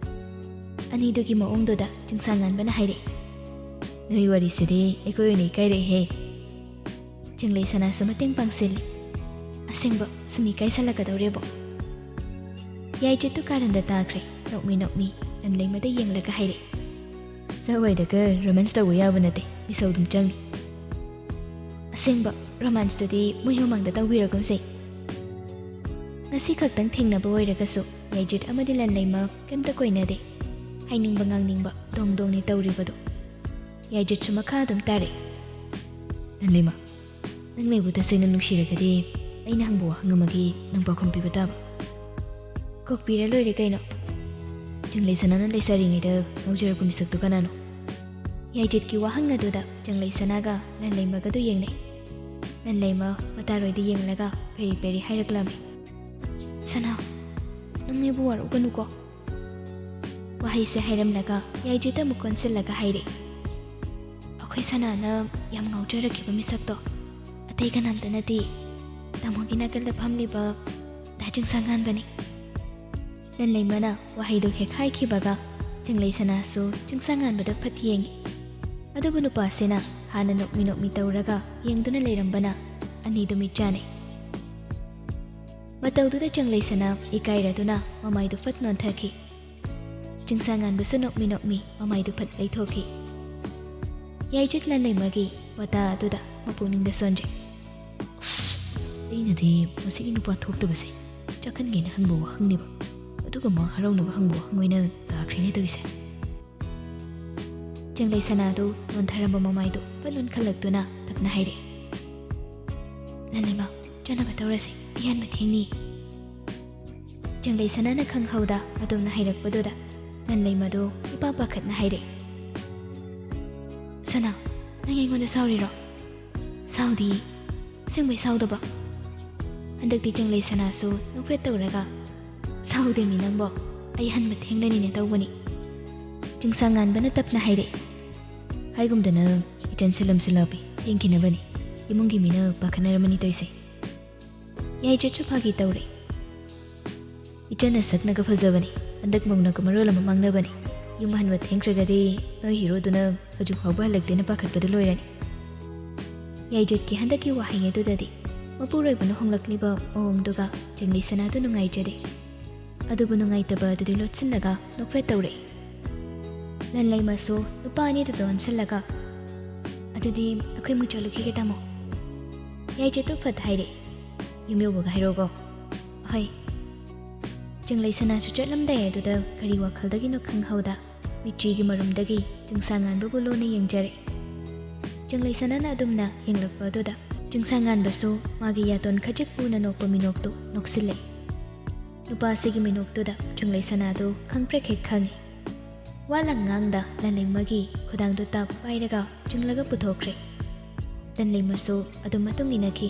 ꯑꯅꯤꯗꯨꯒꯤ ꯃꯑꯣꯡꯗꯨꯗ ꯆꯤꯡꯁꯥꯡ ꯉꯥꯟꯕꯅ ꯍꯥꯏꯔꯦ, "ꯅꯣꯏ ꯋꯥꯔꯤꯁꯤꯗꯤ ꯑꯩꯈꯣꯏ ꯑꯣꯏꯅ ꯏꯀꯥꯏꯔꯛꯏꯍꯦ꯫" ꯆꯤꯡꯂꯩ ꯁꯅꯥꯁꯨ ꯃꯇꯦꯡ ꯄꯥꯡꯁꯤꯜꯂꯤ꯫ "ꯑꯁꯦꯡꯕ ꯁꯨꯝ ꯏꯀꯥꯏꯁꯜꯂꯛꯀꯗꯧꯔꯦꯕꯣ꯫" ꯌꯥꯏꯖꯤꯠꯇꯨ ꯀꯥꯔꯟꯗ ꯇꯥꯈ꯭ꯔꯦ꯫ ꯅꯣꯛꯃꯤ ꯅꯣꯛꯃꯤ ꯂꯟꯂꯩꯃꯗ ꯌꯦꯡꯂꯒ ꯍꯥꯏꯔꯦ, "ꯁꯋꯥꯏꯗꯒ ꯔꯣꯃꯥꯟꯁ ꯇꯧꯕ ꯌꯥꯕ ꯅꯠꯇꯦ, ꯃꯤꯁꯧ ꯑꯗꯨꯝ ꯆꯪꯅꯤ꯫" "ꯑꯁꯦꯡꯕ ꯔꯣꯃꯥꯟꯁꯇꯨꯗꯤ ꯃꯣꯏ ꯃꯃꯥꯡꯗ ꯇꯧꯕꯤꯔꯒꯨꯝꯁꯦ꯫" ꯉꯁꯤ ꯈꯛꯇꯪ ꯊꯦꯡꯅꯕ ꯑꯣꯏꯔꯒꯁꯨ ꯌꯥꯏꯖꯤꯠ ꯑꯃꯗꯤ ꯂꯟꯂꯩꯃ ꯀꯩꯝꯇ ꯀꯣꯏꯅꯗꯦ꯫ ꯍꯥꯏꯅꯤꯡꯕ ꯉꯥꯡꯅꯤꯡꯕ ꯗꯣꯡ ꯗꯣꯡꯅꯤ ꯇꯧꯔꯤꯕꯗꯣ꯫ ꯌꯥꯏꯖꯤꯠꯁꯨ ꯃꯈꯥ ꯑꯗꯨꯝ ꯇꯥꯔꯛꯏ, "ꯂꯟꯂꯩꯃ, ꯅꯪꯅ ꯑꯩꯕꯨ ꯇꯁꯦꯡꯅ ꯅꯨꯡꯁꯤꯔꯒꯗꯤ ꯑꯩꯅ ꯍꯪꯕ ꯋꯥꯍꯪ ꯑꯃꯒꯤ ꯅꯪ ꯄꯥꯎꯈꯨꯝ ꯄꯤꯕ ꯇꯥꯕ꯫" "ꯀꯣꯛꯄꯤꯔ ꯂꯣꯏꯔꯦ ꯀꯩꯅꯣ꯫" "ꯆꯤꯡꯂꯩ ꯁꯅꯥꯅ ꯂꯩꯁꯥꯔꯤꯉꯩꯗ ꯉꯥꯎꯖꯔꯛꯄ ꯃꯤꯁꯛꯇꯨ ꯀꯅꯥꯅꯣ?" ꯌꯥꯏꯖꯤꯠꯀꯤ ꯋꯥꯍꯪ ꯑꯗꯨꯗ ꯆꯤꯡꯂꯩ ꯁꯅꯥꯒ ꯂꯟꯂꯩꯃꯒꯗꯨ ꯌꯦꯡꯅꯩ꯫ ꯂꯟꯂꯩꯃ ꯃꯇꯥꯔꯣꯏꯗ ꯌꯦꯡꯂꯒ ꯄꯦꯔꯤ ꯄꯦꯔꯤ ꯍꯥꯏꯔꯛꯂꯝꯃꯤ, "ꯁꯅꯥ, ꯅꯪ ꯑꯩꯕꯨ ꯋꯥꯔꯧꯒꯅꯨꯀꯣ꯫" ꯋꯥꯍꯩꯁꯦ ꯍꯥꯏꯔꯝꯂꯒ ꯌꯥꯏꯖꯤꯠꯇ ꯑꯃꯨꯛ ꯀꯣꯟꯁꯤꯜꯂꯒ ꯍꯥꯏꯔꯦ, "ꯑꯩꯈꯣꯏ ꯁꯅꯥꯅ ꯌꯥꯝ ꯉꯥꯎꯖꯔꯛꯈꯤꯕ ꯃꯤꯁꯛꯇꯣ ꯑꯇꯩ ꯀꯅꯥꯝꯇ ꯅꯠꯇꯦ, ꯇꯥꯃꯣꯒꯤ ꯅꯥꯀꯜꯗ ꯐꯝꯂꯤꯕ ꯗꯥ ꯆꯤꯡꯁꯥꯡ ꯉꯥꯟꯕꯅꯤ꯫" ꯂꯟꯂꯩꯃꯅ ꯋꯥꯍꯩꯗꯨ ꯍꯦꯛ ꯍꯥꯏꯈꯤꯕꯒ ꯆꯤꯡꯂꯩ ꯁꯅꯥꯁꯨ ꯆꯤꯡꯁꯥꯡꯉꯥꯟꯕꯗ ꯐꯠ ꯌꯦꯡꯉꯤ꯫ ꯑꯗꯨꯕꯨ ꯅꯨꯄꯥꯁꯤꯅ ꯍꯥꯟꯅ ꯅꯣꯛꯃꯤ ꯅꯣꯛꯃꯤ ꯇꯧꯔꯒ ꯌꯦꯡꯗꯨꯅ ꯂꯩꯔꯝꯕꯅ ꯑꯅꯤꯗꯨ ꯃꯤꯠ ꯆꯥꯅꯩ꯫ ꯃꯇꯧꯗꯨꯗ ꯆꯤꯡꯂꯩ ꯁꯅꯥ ꯏꯀꯥꯏꯔꯗꯨꯅ ꯃꯃꯥꯏꯗꯨ ꯐꯠ ꯅꯣꯟꯊꯈꯤ꯫ ꯆꯤꯡꯁꯥꯡꯉꯥꯟꯕꯁꯨ ꯅꯣꯛꯃꯤ ꯅꯣꯛꯃꯤ ꯃꯃꯥꯏꯗꯨ ꯐꯠ ꯂꯩꯊꯣꯛꯈꯤ꯫ ꯌꯥꯏꯖꯠ ꯂꯟꯂꯩꯃꯒꯤ ꯋꯥꯇꯥ ꯑꯗꯨꯗ ꯃꯄꯨꯛꯅꯤꯡꯗ ꯁꯣꯟꯖꯩ꯫ ꯑꯁ, ꯑꯩꯅꯗꯤ ꯃꯁꯤꯒꯤ ꯅꯨꯄꯥ ꯊꯣꯛꯇꯕꯁꯦ ꯆꯥꯛꯈꯟꯒꯦꯅ ꯍꯪꯕ ꯋꯥꯍꯪꯅꯦꯕ, ꯑꯗꯨꯒ ꯃꯥ ꯍꯔꯥꯎꯅꯕ ꯍꯪꯕ ꯋꯥꯍꯪ ꯑꯣꯏꯅ ꯇꯥꯈ꯭ꯔꯦꯅꯦ ꯇꯧꯔꯤꯁꯦ꯫ ꯆꯤꯡꯂꯩ ꯁꯅꯥꯗꯨ ꯅꯣꯟꯊꯔꯝꯕ ꯃꯃꯥꯏꯗꯨ ꯐꯠ ꯂꯣꯟꯈꯠꯂꯛꯇꯨꯅ ꯇꯞꯅ ꯍꯥꯏꯔꯛꯏ, "ꯂꯟꯂꯩꯃ, ꯆꯠꯅꯕ ꯇꯧꯔꯁꯤ, ꯑꯍꯦꯟꯕ ꯊꯦꯡꯅꯤ꯫" ꯆꯤꯡꯂꯩ ꯁꯅꯥꯅ ꯈꯪꯍꯧꯗ ꯑꯗꯨꯝꯅ ꯍꯥꯏꯔꯛꯄꯗꯨꯗ ꯂꯟꯂꯩꯃꯗꯨ ꯏꯄꯥ ꯄꯥꯈꯠꯅ ꯍꯥꯏꯔꯛꯏ, "ꯁꯅꯥ, ꯅꯪ ꯑꯩꯉꯣꯟꯗ ꯁꯥꯎꯔꯤꯔꯣ?" "ꯁꯥꯎꯗꯤꯌꯦ꯫" "ꯑꯁꯦꯡꯕꯩ ꯁꯥꯎꯗꯕ꯭ꯔꯣ?" ꯍꯟꯗꯛꯇꯤ ꯆꯤꯡꯂꯩ ꯁꯅꯥꯁꯨ ꯅꯣꯛꯐꯦꯠ ꯇꯧꯔꯒ, "ꯁꯥꯎꯗꯦꯃꯤ ꯅꯪꯕꯣ, ꯑꯩ ꯍꯟꯕ ꯊꯦꯡꯅꯅꯤꯅꯦ ꯇꯧꯕꯅꯤ꯫" ꯆꯤꯡꯁꯥꯡꯉꯥꯟꯕꯅ ꯇꯞꯅ ꯍꯥꯏꯔꯛꯏ, "ꯍꯥꯏꯒꯨꯝꯗꯅ ꯏꯆꯟꯁꯦ ꯂꯝꯁꯨ ꯂꯥꯞꯄꯤ, ꯊꯦꯡꯈꯤꯅꯕꯅꯤ꯫ ꯏꯃꯨꯡꯒꯤ ꯃꯤꯅ ꯄꯥꯈꯠꯅꯔꯝꯃꯅꯤ ꯇꯧꯔꯤꯁꯦ꯫" ꯌꯥꯏꯖꯠꯁꯨ ꯐꯥꯒꯤ ꯇꯧꯔꯦ, "ꯏꯆꯟ ꯅꯁꯛꯅꯒ ꯐꯖꯕꯅꯤ, ꯍꯟꯗꯛ ꯃꯧꯅꯒ ꯃꯔꯣꯜ ꯑꯃ ꯃꯥꯡꯅꯕꯅꯤ꯫ ꯌꯨꯝ ꯍꯟꯕ ꯊꯦꯡꯈ꯭ꯔꯒꯗꯤ ꯅꯣꯏ ꯍꯤꯔꯣꯗꯨꯅ ꯍꯧꯖꯤꯛ ꯐꯥꯎꯕ ꯍꯜꯂꯛꯇꯦꯅ ꯄꯥꯈꯠꯄꯗ ꯂꯣꯏꯔꯅꯤ꯫" ꯌꯥꯏꯖꯠꯀꯤ ꯍꯟꯗꯛꯀꯤ ꯋꯥꯍꯩ ꯑꯗꯨꯗꯗꯤ ꯃꯄꯨꯔꯣꯏꯕꯅ ꯍꯣꯡꯂꯛꯂꯤꯕ ꯃꯑꯣꯡꯗꯨꯒ ꯆꯤꯡꯂꯩ ꯁꯅꯥꯗꯨ ꯅꯨꯡꯉꯥꯏꯖꯗꯦ꯫ ꯑꯗꯨꯕꯨ ꯅꯨꯡꯉꯥꯏꯇꯕ ꯑꯗꯨꯗꯤ ꯂꯣꯠꯁꯤꯜꯂꯒ ꯅꯣꯛꯐꯦꯠ ꯇꯧꯔꯛꯏ꯫ ꯂꯟꯂꯩꯃꯁꯨ ꯅꯨꯄꯥ ꯑꯅꯤꯗꯨꯗ ꯑꯣꯟꯁꯤꯜꯂꯒ, "ꯑꯗꯨꯗꯤ ꯑꯩꯈꯣꯏ ꯑꯃꯨꯛ ꯆꯠꯂꯨꯈꯤꯒꯦ ꯇꯥꯃꯣ꯫" ꯌꯥꯏꯖꯠꯇꯨ ꯐꯠ ꯍꯥꯏꯔꯛꯏ, "ꯌꯨꯝ ꯌꯧꯕꯒ ꯍꯥꯏꯔꯛꯑꯣꯀꯣ꯫" "ꯍꯣꯏ꯫" ꯆꯤꯡꯂꯩ ꯁꯅꯥꯁꯨ ꯆꯠꯂꯝꯗꯥꯏ ꯑꯗꯨꯗ ꯀꯔꯤ ꯋꯥꯈꯜꯗꯒꯤꯅꯣ ꯈꯪꯍꯧꯗ ꯃꯤꯠꯆꯤꯒꯤ ꯃꯔꯨꯝꯗꯒꯤ ꯆꯤꯡꯁꯥꯡꯉꯥꯟꯕꯕꯨ ꯂꯨꯅ ꯌꯦꯡꯖꯔꯦ꯫ ꯆꯤꯡꯂꯩ ꯁꯅꯥꯅ ꯑꯗꯨꯝꯅ ꯌꯦꯡꯂꯛꯄ ꯑꯗꯨꯗ ꯆꯤꯡꯁꯥꯡꯉꯥꯟꯕꯁꯨ ꯃꯥꯒꯤ ꯌꯥꯇꯣꯟ ꯈꯖꯤꯛ ꯄꯨꯅ ꯅꯣꯛꯄ ꯃꯤꯅꯣꯛꯇꯨ ꯅꯣꯛꯁꯤꯜꯂꯦ꯫ ꯅꯨꯄꯥ ꯑꯁꯤꯒꯤ ꯃꯤꯅꯣꯛꯇꯨꯗ ꯆꯤꯡꯂꯩ ꯁꯅꯥꯗꯨ ꯈꯪꯄ꯭ꯔꯦꯛ ꯍꯦꯛ ꯈꯪꯉꯤ꯫ ꯋꯥ ꯂꯪ ꯉꯥꯡꯗ ꯂꯟꯂꯩꯃꯒꯤ ꯈꯨꯗꯥꯡꯗꯨ ꯇꯞ ꯄꯥꯏꯔꯒ ꯆꯤꯡꯂꯒ ꯄꯨꯊꯣꯛꯈ꯭ꯔꯦ꯫ ꯂꯟꯂꯩꯃꯁꯨ ꯑꯗꯨꯝ ꯃꯇꯨꯡ ꯏꯟꯅꯈꯤ꯫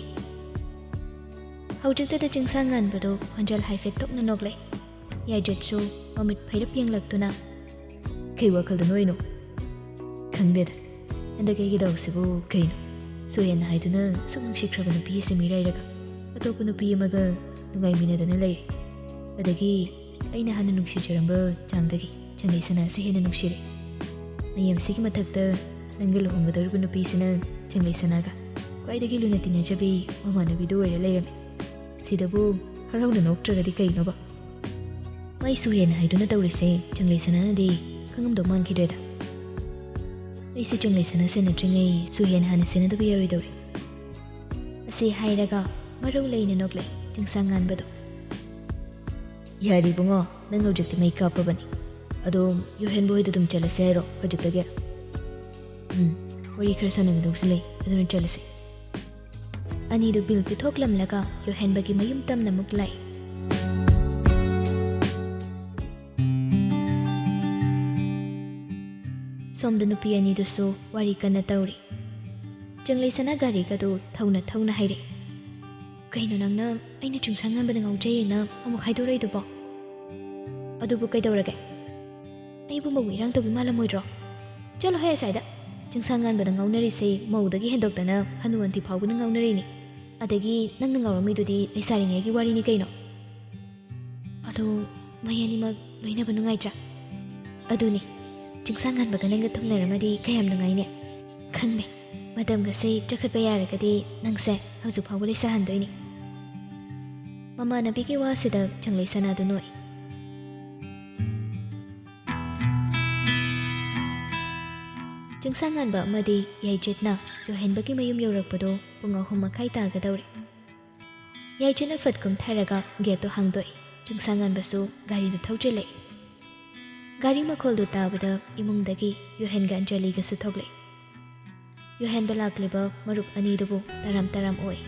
ꯍꯧꯖꯤꯛꯇꯗ ꯆꯤꯡꯁꯥꯡꯉꯥꯟꯕꯗꯨ ꯈꯣꯟꯖꯦꯜ ꯍꯥꯏꯐꯦꯠ ꯇꯣꯛꯅ ꯅꯣꯛꯂꯦ꯫ ꯌꯥꯏꯖꯠꯁꯨ ꯃꯃꯤꯠ ꯐꯩꯔꯞ ꯌꯦꯡꯂꯛꯇꯨꯅ, "ꯀꯩ ꯋꯥꯈꯜꯗꯅꯣ ꯑꯩꯅꯣ?" "ꯈꯪꯗꯦꯗ, ꯍꯟꯗꯛ ꯑꯩꯒꯤ ꯗꯥꯎꯁꯤꯕꯨ ꯀꯩꯅꯣ? ꯁꯨꯍꯦꯟ ꯍꯥꯏꯗꯨꯅ ꯑꯁꯨꯛ ꯅꯨꯡꯁꯤꯈ꯭ꯔꯕ ꯅꯨꯄꯤ ꯑꯁꯤ ꯃꯤꯔꯥꯏꯔꯒ ꯑꯇꯣꯞꯄ ꯅꯨꯄꯤ ꯑꯃꯒ ꯅꯨꯡꯉꯥꯏꯃꯤꯟꯅꯗꯅ ꯂꯩꯔꯦ꯫ ꯑꯗꯒꯤ ꯑꯩꯅ ꯍꯥꯟꯅ ꯅꯨꯡꯁꯤꯖꯔꯝꯕ ꯆꯥꯡꯗꯒꯤ ꯆꯪꯂꯩ ꯁꯅꯥꯁꯦ ꯍꯦꯟꯅ ꯅꯨꯡꯁꯤꯔꯦ꯫ ꯃꯌꯥꯝꯁꯤꯒꯤ ꯃꯊꯛꯇ ꯅꯪꯒ ꯂꯨꯍꯣꯡꯒꯗꯧꯔꯤꯕ ꯅꯨꯄꯤꯁꯤꯅ ꯆꯪꯂꯩ ꯁꯅꯥꯒ ꯈ꯭ꯋꯥꯏꯗꯒꯤ ꯂꯨꯅ ꯇꯤꯟꯅꯖꯕꯤ ꯃꯃꯥꯟꯅꯕꯤꯗꯨ ꯑꯣꯏꯔ ꯂꯩꯔꯝꯃꯤ꯫ ꯁꯤꯗꯕꯨ ꯍꯔꯥꯎꯅ ꯅꯣꯛꯇ꯭ꯔꯒꯗꯤ ꯀꯩꯅꯣꯕ? ꯃꯥꯏ ꯁꯨꯍꯦꯟ ꯍꯥꯏꯗꯨꯅ ꯇꯧꯔꯤꯁꯦ ꯆꯪꯂꯩ ꯁꯅꯥꯅꯗꯤ ꯈꯪꯉꯝꯗꯧ ꯃꯥꯟꯈꯤꯗ꯭ꯔꯦꯗ꯫ ꯑꯩꯁꯦ ꯆꯪꯂꯩ ꯁꯅꯥ ꯁꯦꯟꯅꯗ꯭ꯔꯤꯉꯩ ꯁꯨꯍꯦꯟ ꯍꯥꯟꯅ ꯁꯦꯟꯅꯗꯕ ꯌꯥꯔꯣꯏꯗꯧꯔꯤ꯫ ꯑꯁꯤ ꯍꯥꯏꯔꯒ ꯃꯔꯧ ꯂꯩꯅ ꯅꯣꯛꯂꯦ ꯆꯤꯡꯁꯥꯡ ꯉꯥꯟꯕꯗꯣ꯫ ꯌꯥꯔꯦ ꯏꯕꯨꯡꯉꯣ, ꯅꯪ ꯍꯧꯖꯤꯛꯇꯤ ꯃꯩ ꯀꯥꯞꯄꯕꯅꯤ꯫ ꯑꯗꯣ ꯌꯨꯍꯦꯟꯕ ꯍꯣꯏꯗ ꯑꯗꯨꯝ ꯆꯠꯂꯁꯦ ꯍꯥꯏꯔꯣ ꯍꯧꯖꯤꯛꯇꯒꯤ? ꯎꯝ, ꯋꯥꯔꯤ ꯈꯔ ꯁꯥꯟꯅꯒꯗꯧꯕꯁꯨ ꯂꯩ, ꯑꯗꯨꯅ ꯆꯠꯂꯁꯦ꯫ ꯑꯅꯤꯗꯨ ꯕꯤꯜ ꯄꯤꯊꯣꯛꯂꯝꯂꯒ ꯌꯨꯍꯦꯟꯕꯒꯤ ꯃꯌꯨꯝ ꯇꯝꯅ ꯑꯃꯨꯛ ꯂꯥꯛꯏ꯫ ꯁꯣꯝꯗ ꯅꯨꯄꯤ ꯑꯅꯤꯗꯨꯁꯨ ꯋꯥꯔꯤ ꯀꯟꯅ ꯇꯧꯔꯤ꯫ ꯆꯪꯂꯩ ꯁꯅꯥ ꯒꯥꯔꯤꯒꯗꯨ ꯊꯧꯅ ꯊꯧꯅ ꯍꯥꯏꯔꯛꯏ꯫ "ꯀꯩꯅꯣ ꯅꯪꯅ ꯑꯩꯅ ꯆꯤꯡꯁꯥꯡ ꯉꯥꯟꯕꯗ ꯉꯥꯎꯖꯩꯌꯦꯅ ꯑꯃꯨꯛ ꯍꯥꯏꯗꯣꯔꯛꯏꯗꯨꯕꯣ? ꯑꯗꯨꯕꯨ ꯀꯩꯗꯧꯔꯒꯦ? ꯑꯩꯕꯨ ꯃꯧ ꯏꯔꯥꯡ ꯇꯧꯕꯤ ꯃꯥꯜꯂꯝꯃꯣꯏꯗ꯭ꯔꯣ? ꯆꯠꯂꯣꯍꯦ ꯑꯁ꯭ꯋꯥꯏꯗ꯫ ꯆꯤꯡꯁꯥꯡ ꯉꯥꯟꯕꯗ ꯉꯥꯎꯅꯔꯤꯁꯦ ꯃꯧꯗꯒꯤ ꯍꯦꯟꯗꯣꯛꯇꯅ ꯍꯅꯨ ꯑꯟꯇꯤ ꯐꯥꯎꯕꯅ ꯉꯥꯎꯅꯔꯤꯅꯤ꯫ ꯑꯗꯒꯤ ꯅꯪꯅ ꯉꯥꯎꯔꯝꯃꯤꯗꯨꯗꯤ ꯂꯩꯁꯥꯔꯤꯉꯩꯒꯤ ꯋꯥꯔꯤꯅꯤ ꯀꯩꯅꯣ꯫ ꯑꯗꯣ ꯃꯣꯏ ꯑꯅꯤꯃꯛ ꯂꯣꯏꯅꯕ ꯅꯨꯡꯉꯥꯏꯇ꯭ꯔꯥ? ꯑꯗꯨꯅꯤ, ꯆꯤꯡꯁꯥꯡ ꯉꯥꯟꯕꯒ ꯅꯪꯒ ꯊꯨꯡꯅꯔꯝꯃꯗꯤ ꯀꯌꯥꯝ ꯅꯨꯡꯉꯥꯏꯅꯤ꯫ ꯈꯪꯗꯦ, ꯃꯇꯝꯒꯁꯦ ꯆꯈꯠꯄ ꯌꯥꯔꯒꯗꯤ ꯅꯪꯁꯦ ꯍꯧꯖꯤꯛ ꯐꯥꯎꯕ ꯂꯩꯁꯥꯍꯟꯗꯣꯏꯅꯤ꯫" ꯃꯃꯥꯟꯅꯕꯤꯒꯤ ꯋꯥꯁꯤꯗ ꯆꯪꯂꯩ ꯁꯅꯥꯗꯨ ꯅꯣꯛꯏ꯫ ꯆꯤꯡꯁꯥꯡ ꯉꯥꯟꯕ ꯑꯃꯗꯤ ꯌꯥꯏꯆꯦꯠꯅ ꯌꯨꯍꯦꯟꯕꯒꯤ ꯃꯌꯨꯝ ꯌꯧꯔꯛꯄꯗꯣ ꯄꯨꯡ ꯑꯍꯨꯝ ꯃꯈꯥꯏ ꯇꯥꯒꯗꯧꯔꯦ꯫ ꯌꯥꯏꯆꯦꯠꯅ ꯐꯠ ꯀꯨꯝꯊꯔꯒ ꯒꯦꯠꯇꯨ ꯍꯥꯡꯗꯣꯛꯏ꯫ ꯆꯤꯡꯁꯥꯡ ꯉꯥꯟꯕꯁꯨ ꯒꯥꯔꯤꯗꯨ ꯊꯧꯖꯤꯜꯂꯛꯏ꯫ ꯒꯥꯔꯤ ꯃꯈꯣꯜꯗꯨ ꯇꯥꯕꯗ ꯏꯃꯨꯡꯗꯒꯤ ꯌꯨꯍꯦꯟꯒ ꯑꯟꯖꯂꯤꯒꯁꯨ ꯊꯣꯛꯂꯛꯏ꯫ ꯌꯨꯍꯦꯟꯕ ꯂꯥꯛꯂꯤꯕ ꯃꯔꯨꯞ ꯑꯅꯤꯗꯨꯕꯨ ꯇꯔꯥꯝ ꯇꯔꯥꯝ ꯑꯣꯏ꯫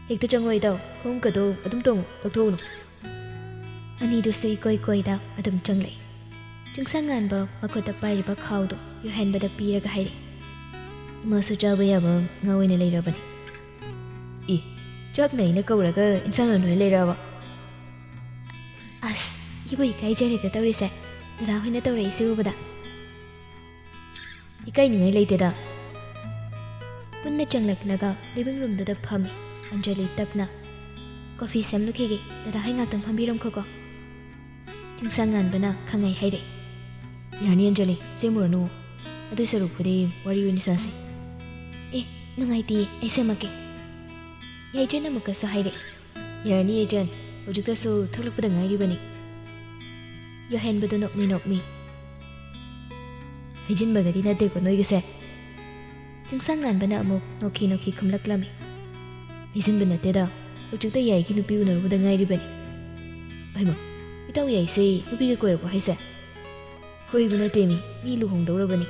"ꯍꯦꯛꯇ ꯆꯪꯉꯣ ꯏꯇꯥꯎ, ꯈꯣꯡꯎꯞꯀꯗꯣ ꯑꯗꯨꯝ ꯇꯣꯡꯉꯨ, ꯂꯧꯊꯣꯛꯎꯅꯨ꯫" ꯑꯅꯤꯗꯨꯁꯨ ꯏꯀꯣꯏ ꯀꯣꯏꯗ ꯑꯗꯨꯝ ꯆꯪꯂꯛꯏ꯫ ꯆꯤꯡꯁꯥꯡ ꯉꯥꯟꯕ ꯃꯈꯨꯠꯇ ꯄꯥꯏꯔꯤꯕ ꯈꯥꯎꯗꯨ ꯌꯨꯍꯦꯟꯕꯗ ꯄꯤꯔꯒ ꯍꯥꯏꯔꯛꯏ꯫ "ꯏꯃꯥꯁꯨ ꯆꯥꯕ ꯌꯥꯕ ꯉꯥ ꯑꯣꯏꯅ ꯂꯩꯔꯕꯅꯤ꯫ ꯏ, ꯆꯥꯛꯅ ꯑꯩꯅ ꯀꯧꯔꯒ ꯏꯟꯁꯥꯡꯅ ꯅꯣꯏ ꯂꯩꯔꯕ?" ꯑꯁ, ꯏꯕꯨ ꯏꯀꯥꯏꯖꯔꯦꯗ ꯇꯧꯔꯤꯁꯦ, ꯗꯗꯥ ꯍꯣꯏꯅ ꯇꯧꯔꯛꯏꯁꯦ ꯎꯕꯗ꯫ "ꯏꯀꯥꯏꯅꯤꯡꯉꯥꯏ ꯂꯩꯇꯦꯗ꯫" ꯄꯨꯟꯅ ꯆꯪꯂꯛꯂꯒ ꯂꯤꯚꯤꯡ ꯔꯨꯝꯗꯨꯗ ꯐꯝꯃꯤ꯫ ꯑꯟꯖꯂꯤ ꯇꯞꯅ, "ꯀꯣꯐꯤ ꯁꯦꯝꯂꯨꯈꯤꯒꯦ, ꯗꯗꯥ ꯍꯣꯏ ꯉꯥꯛꯇꯪ ꯐꯝꯕꯤꯔꯝꯈꯣꯀꯣ꯫" ꯆꯤꯡꯁꯥꯡ ꯉꯥꯟꯕꯅ ꯈꯪꯉꯩ ꯍꯥꯏꯔꯛꯏ꯫ "ꯌꯥꯅꯤ ꯑꯟꯖꯂꯤ, ꯁꯦꯝꯃꯨꯔꯅꯨ꯫ ꯑꯗꯨꯏ ꯁꯔꯨꯛꯄꯨꯗꯤ ꯋꯥꯔꯤ ꯑꯣꯏꯅ ꯁꯥꯁꯤ꯫" "ꯑꯦ, ꯅꯨꯡꯉꯥꯏꯇꯦ, ꯑꯩ ꯁꯦꯝꯃꯛꯀꯦ꯫" ꯌꯥꯏꯆꯦꯅ ꯑꯃꯨꯛꯀꯁꯨ ꯍꯥꯏꯔꯛꯏ꯫ "ꯌꯥꯔꯅꯤ ꯌꯥꯏꯆꯦꯟ, ꯍꯧꯖꯤꯛꯇꯁꯨ ꯊꯣꯛꯂꯛꯄꯗ ꯉꯥꯏꯔꯤꯕꯅꯤ꯫" ꯌꯣꯍꯦꯟꯕꯗꯨ ꯅꯣꯛꯃꯤ ꯅꯣꯛꯃꯤ꯫ "ꯍꯩꯖꯤꯟꯕꯒꯗꯤ ꯅꯠꯇꯦꯀꯣ ꯅꯣꯏꯒꯤꯁꯦ?" ꯆꯤꯡꯁꯥꯡ ꯉꯥꯟꯕꯅ ꯑꯃꯨꯛ ꯅꯣꯛꯈꯤ ꯅꯣꯛꯈꯤ ꯈꯨꯝꯂꯛꯂꯝꯃꯤ꯫ "ꯍꯩꯖꯤꯟꯕ ꯅꯠꯇꯦꯗ, ꯍꯧꯖꯤꯛꯇ ꯌꯥꯏꯒꯤ ꯅꯨꯄꯤ ꯎꯅꯔꯨꯕꯗ ꯉꯥꯏꯔꯤꯕꯅꯤ꯫" "ꯍꯩꯃꯥ, ꯏꯇꯥꯎ ꯌꯥꯏꯁꯦ ꯅꯨꯄꯤꯒ ꯀꯣꯏꯔꯕꯣ ꯍꯥꯏꯁꯦ?" "ꯀꯣꯏꯕ ꯅꯠꯇꯦꯃꯤ, ꯃꯤ ꯂꯨꯍꯣꯡꯗꯧꯔꯕꯅꯤ꯫"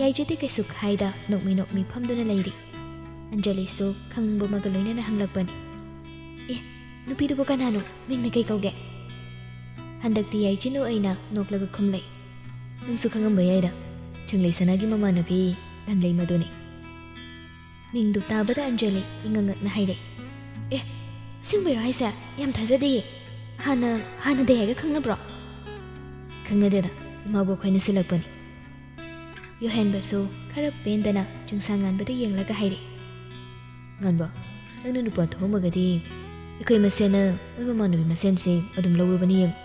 ꯌꯥꯏꯆꯦꯗꯤ ꯀꯩꯁꯨ ꯈꯥꯏꯗ ꯅꯣꯛꯃꯤ ꯅꯣꯛꯃꯤ ꯐꯝꯗꯨꯅ ꯂꯩꯔꯤ꯫ ꯑꯟꯖꯂꯤꯁꯨ ꯈꯪꯅꯤꯡꯕ ꯑꯃꯒ ꯂꯣꯏꯅꯅ ꯍꯪꯂꯛꯄꯅꯤ꯫ "ꯑꯦ, ꯅꯨꯄꯤꯗꯨꯕꯨ ꯀꯅꯥꯅꯣ? ꯃꯤꯡꯅ ꯀꯩ ꯀꯧꯒꯦ?" ꯍꯟꯗꯛꯇꯤ ꯌꯥꯏꯆꯦꯅ ꯑꯣꯏꯅ ꯅꯣꯛꯂꯒ ꯈꯨꯝꯂꯛꯏ꯫ "ꯅꯪꯁꯨ ꯈꯪꯉꯝꯕ ꯌꯥꯏꯗ, ꯆꯤꯡꯂꯩ ꯁꯅꯥꯒꯤ ꯃꯃꯥꯟꯅꯕꯤ ꯂꯟꯂꯩꯃꯗꯨꯅꯤ꯫" ꯃꯤꯡꯗꯨ ꯇꯥꯕꯗ ꯑꯟꯖꯂꯤ ꯏꯉꯛ ꯉꯛꯅ ꯍꯥꯏꯔꯛꯏ꯫ "ꯑꯦ, ꯑꯁꯦꯡꯕꯩꯔꯣ ꯍꯥꯏꯁꯦ? ꯌꯥꯝ ꯊꯥꯖꯗꯤꯌꯦ꯫ ꯍꯥꯟꯅ, ꯍꯥꯟꯅꯗꯤ ꯍꯥꯏꯒ ꯈꯪꯅꯕ꯭ꯔꯣ?" "ꯈꯪꯅꯗꯦꯗ, ꯏꯃꯥꯕꯣꯛ ꯈꯣꯏꯅ ꯁꯤꯜꯂꯛꯄꯅꯤ꯫" ꯌꯣꯍꯦꯟꯕꯁꯨ ꯈꯔ ꯄꯦꯟꯗꯅ ꯆꯤꯡꯁꯥꯡ ꯉꯥꯟꯕꯗ ꯌꯦꯡꯂꯒ ꯍꯥꯏꯔꯛꯏ꯫ "ꯉꯥꯟꯕ, ꯅꯪꯅ ꯅꯨꯄꯥ ꯊꯣꯛꯑꯝꯃꯒꯗꯤ ꯑꯩꯈꯣꯏ ꯃꯁꯦꯟꯅ ꯃꯣꯏ ꯃꯃꯥꯟꯅꯕꯤ ꯃꯁꯦꯟꯁꯤ ꯑꯗꯨꯝ ꯂꯧꯔꯨꯕꯅꯤ ꯌꯦꯡꯉꯨ꯫"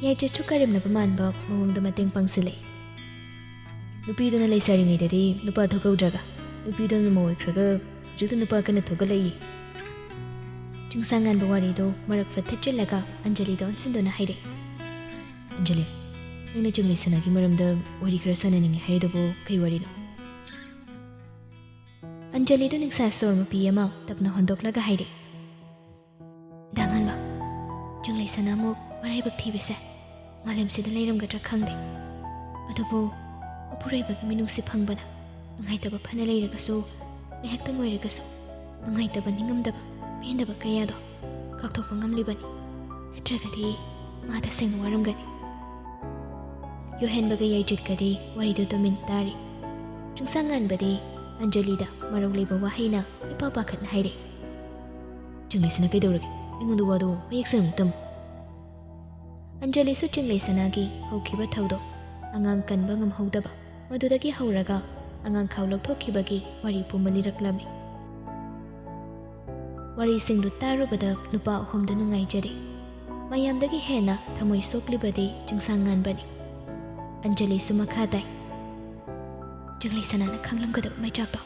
ꯌꯥꯏꯆꯦꯁꯨ ꯀꯔꯦꯝꯅꯕ ꯃꯥꯟꯕ ꯃꯑꯣꯡꯗ ꯃꯇꯦꯡ ꯄꯥꯡꯁꯤꯜꯂꯛꯏ꯫ "ꯅꯨꯄꯤꯗꯨꯅ ꯂꯩꯁꯥꯔꯤꯉꯩꯗꯗꯤ ꯅꯨꯄꯥ ꯊꯣꯛꯍꯧꯗ꯭ꯔꯒ, ꯅꯨꯄꯤꯗꯨꯅ ꯃꯧ ꯑꯣꯏꯈ꯭ꯔꯒ ꯍꯧꯖꯤꯛꯇ ꯅꯨꯄꯥ ꯀꯟꯅ ꯊꯣꯛꯒꯠꯂꯛꯏ꯫" ꯆꯤꯡꯁꯥꯡ ꯉꯥꯟꯕ ꯋꯥꯔꯤꯗꯨ ꯃꯔꯛ ꯐꯠ ꯊꯠꯆꯤꯜꯂꯒ ꯑꯟꯖꯂꯤꯗ ꯑꯣꯟꯁꯤꯟꯗꯨꯅ ꯍꯥꯏꯔꯛꯏ꯫ "ꯑꯟꯖꯂꯤ, ꯅꯪꯅ ꯆꯤꯡꯂꯩ ꯁꯅꯥꯒꯤ ꯃꯔꯝꯗ ꯋꯥꯔꯤ ꯈꯔ ꯁꯥꯟꯅꯅꯤꯡꯉꯤ ꯍꯥꯏꯗꯨꯕꯨ ꯀꯩ ꯋꯥꯔꯤꯅꯣ?" ꯑꯟꯖꯂꯤꯗꯨ ꯅꯤꯡꯁꯥ ꯁꯣꯔ ꯃꯄꯤ ꯑꯃ ꯇꯞꯅ ꯍꯣꯟꯗꯣꯛꯂꯒ ꯍꯥꯏꯔꯛꯏ꯫ "ꯗꯥ ꯉꯥꯟꯕ, ꯆꯤꯡꯂꯩ ꯁꯅꯥꯃꯨꯛ ꯃꯔꯥꯏꯕꯛ ꯊꯤꯕꯁꯦ ꯃꯥꯂꯦꯝꯁꯤꯗ ꯂꯩꯔꯝꯒꯗ꯭ꯔꯥ ꯈꯪꯗꯦ꯫ ꯑꯗꯨꯕꯨ ꯃꯄꯨꯔꯣꯏꯕꯒꯤ ꯃꯤꯅꯨꯡꯁꯤ ꯐꯪꯕꯅ ꯅꯨꯡꯉꯥꯏꯇꯕ ꯐꯅ ꯂꯩꯔꯒꯁꯨ, ꯉꯥꯏꯍꯥꯛꯇꯪ ꯑꯣꯏꯔꯒꯁꯨ ꯅꯨꯡꯉꯥꯏꯇꯕ, ꯅꯤꯡꯉꯝꯗꯕ, ꯄꯦꯟꯗꯕ ꯀꯌꯥꯗꯣ ꯀꯥꯎꯊꯣꯛꯄ ꯉꯝꯂꯤꯕꯅꯤ꯫ ꯅꯠꯇ꯭ꯔꯒꯗꯤ ꯃꯥ ꯇꯁꯦꯡꯅ ꯋꯥꯔꯝꯒꯅꯤ꯫" ꯌꯣꯍꯦꯟꯕꯒ ꯌꯥꯏꯆꯤꯠꯀꯗꯤ ꯋꯥꯔꯤꯗꯨ ꯇꯨꯃꯤꯟ ꯇꯥꯔꯤ꯫ ꯆꯤꯡꯁꯥꯡ ꯉꯥꯟꯕꯗꯤ ꯑꯟꯖꯂꯤꯗ ꯃꯔꯧ ꯂꯩꯕ ꯋꯥꯍꯩꯅ ꯏꯄꯥ ꯄꯥꯈꯠꯅ ꯍꯥꯏꯔꯛꯏ꯫ "ꯆꯤꯡꯂꯩꯁꯅꯥ ꯀꯩꯗꯧꯔꯒꯦ? ꯑꯩꯉꯣꯟꯗ ꯋꯥꯗꯣ ꯃꯌꯦꯛ ꯁꯦꯡꯅ ꯇꯝꯃꯨ꯫" ꯑꯟꯖꯂꯤꯁꯨ ꯆꯤꯡꯂꯩꯁꯅꯥꯒꯤ ꯍꯧꯈꯤꯕ ꯊꯧꯗꯣꯛ, ꯑꯉꯥꯡ ꯀꯟꯕ ꯉꯝꯍꯧꯗꯕ, ꯃꯗꯨꯗꯒꯤ ꯍꯧꯔꯒ ꯑꯉꯥꯡ ꯈꯥꯎ ꯂꯧꯊꯣꯛꯈꯤꯕꯒꯤ ꯋꯥꯔꯤ ꯄꯨꯝꯕ ꯂꯤꯔꯛꯂꯝꯃꯤ꯫ ꯋꯥꯔꯤꯁꯤꯡꯗꯨ ꯇꯥꯔꯨꯕꯗ ꯅꯨꯄꯥ ꯑꯍꯨꯝꯗꯨ ꯅꯨꯡꯉꯥꯏꯖꯔꯦ꯫ ꯃꯌꯥꯝꯗꯒꯤ ꯍꯦꯟꯅ ꯊꯃꯣꯏ ꯁꯣꯛꯂꯤꯕꯗꯤ ꯆꯤꯡꯁꯥꯡ ꯉꯥꯟꯕꯅꯤ꯫ ꯑꯟꯖꯂꯤꯁꯨ ꯃꯈꯥ ꯇꯥꯏ꯫ ꯆꯤꯡꯂꯩ ꯁꯅꯥꯅ ꯈꯪꯂꯝꯒꯗꯕ ꯃꯩꯆꯥꯛꯇꯣ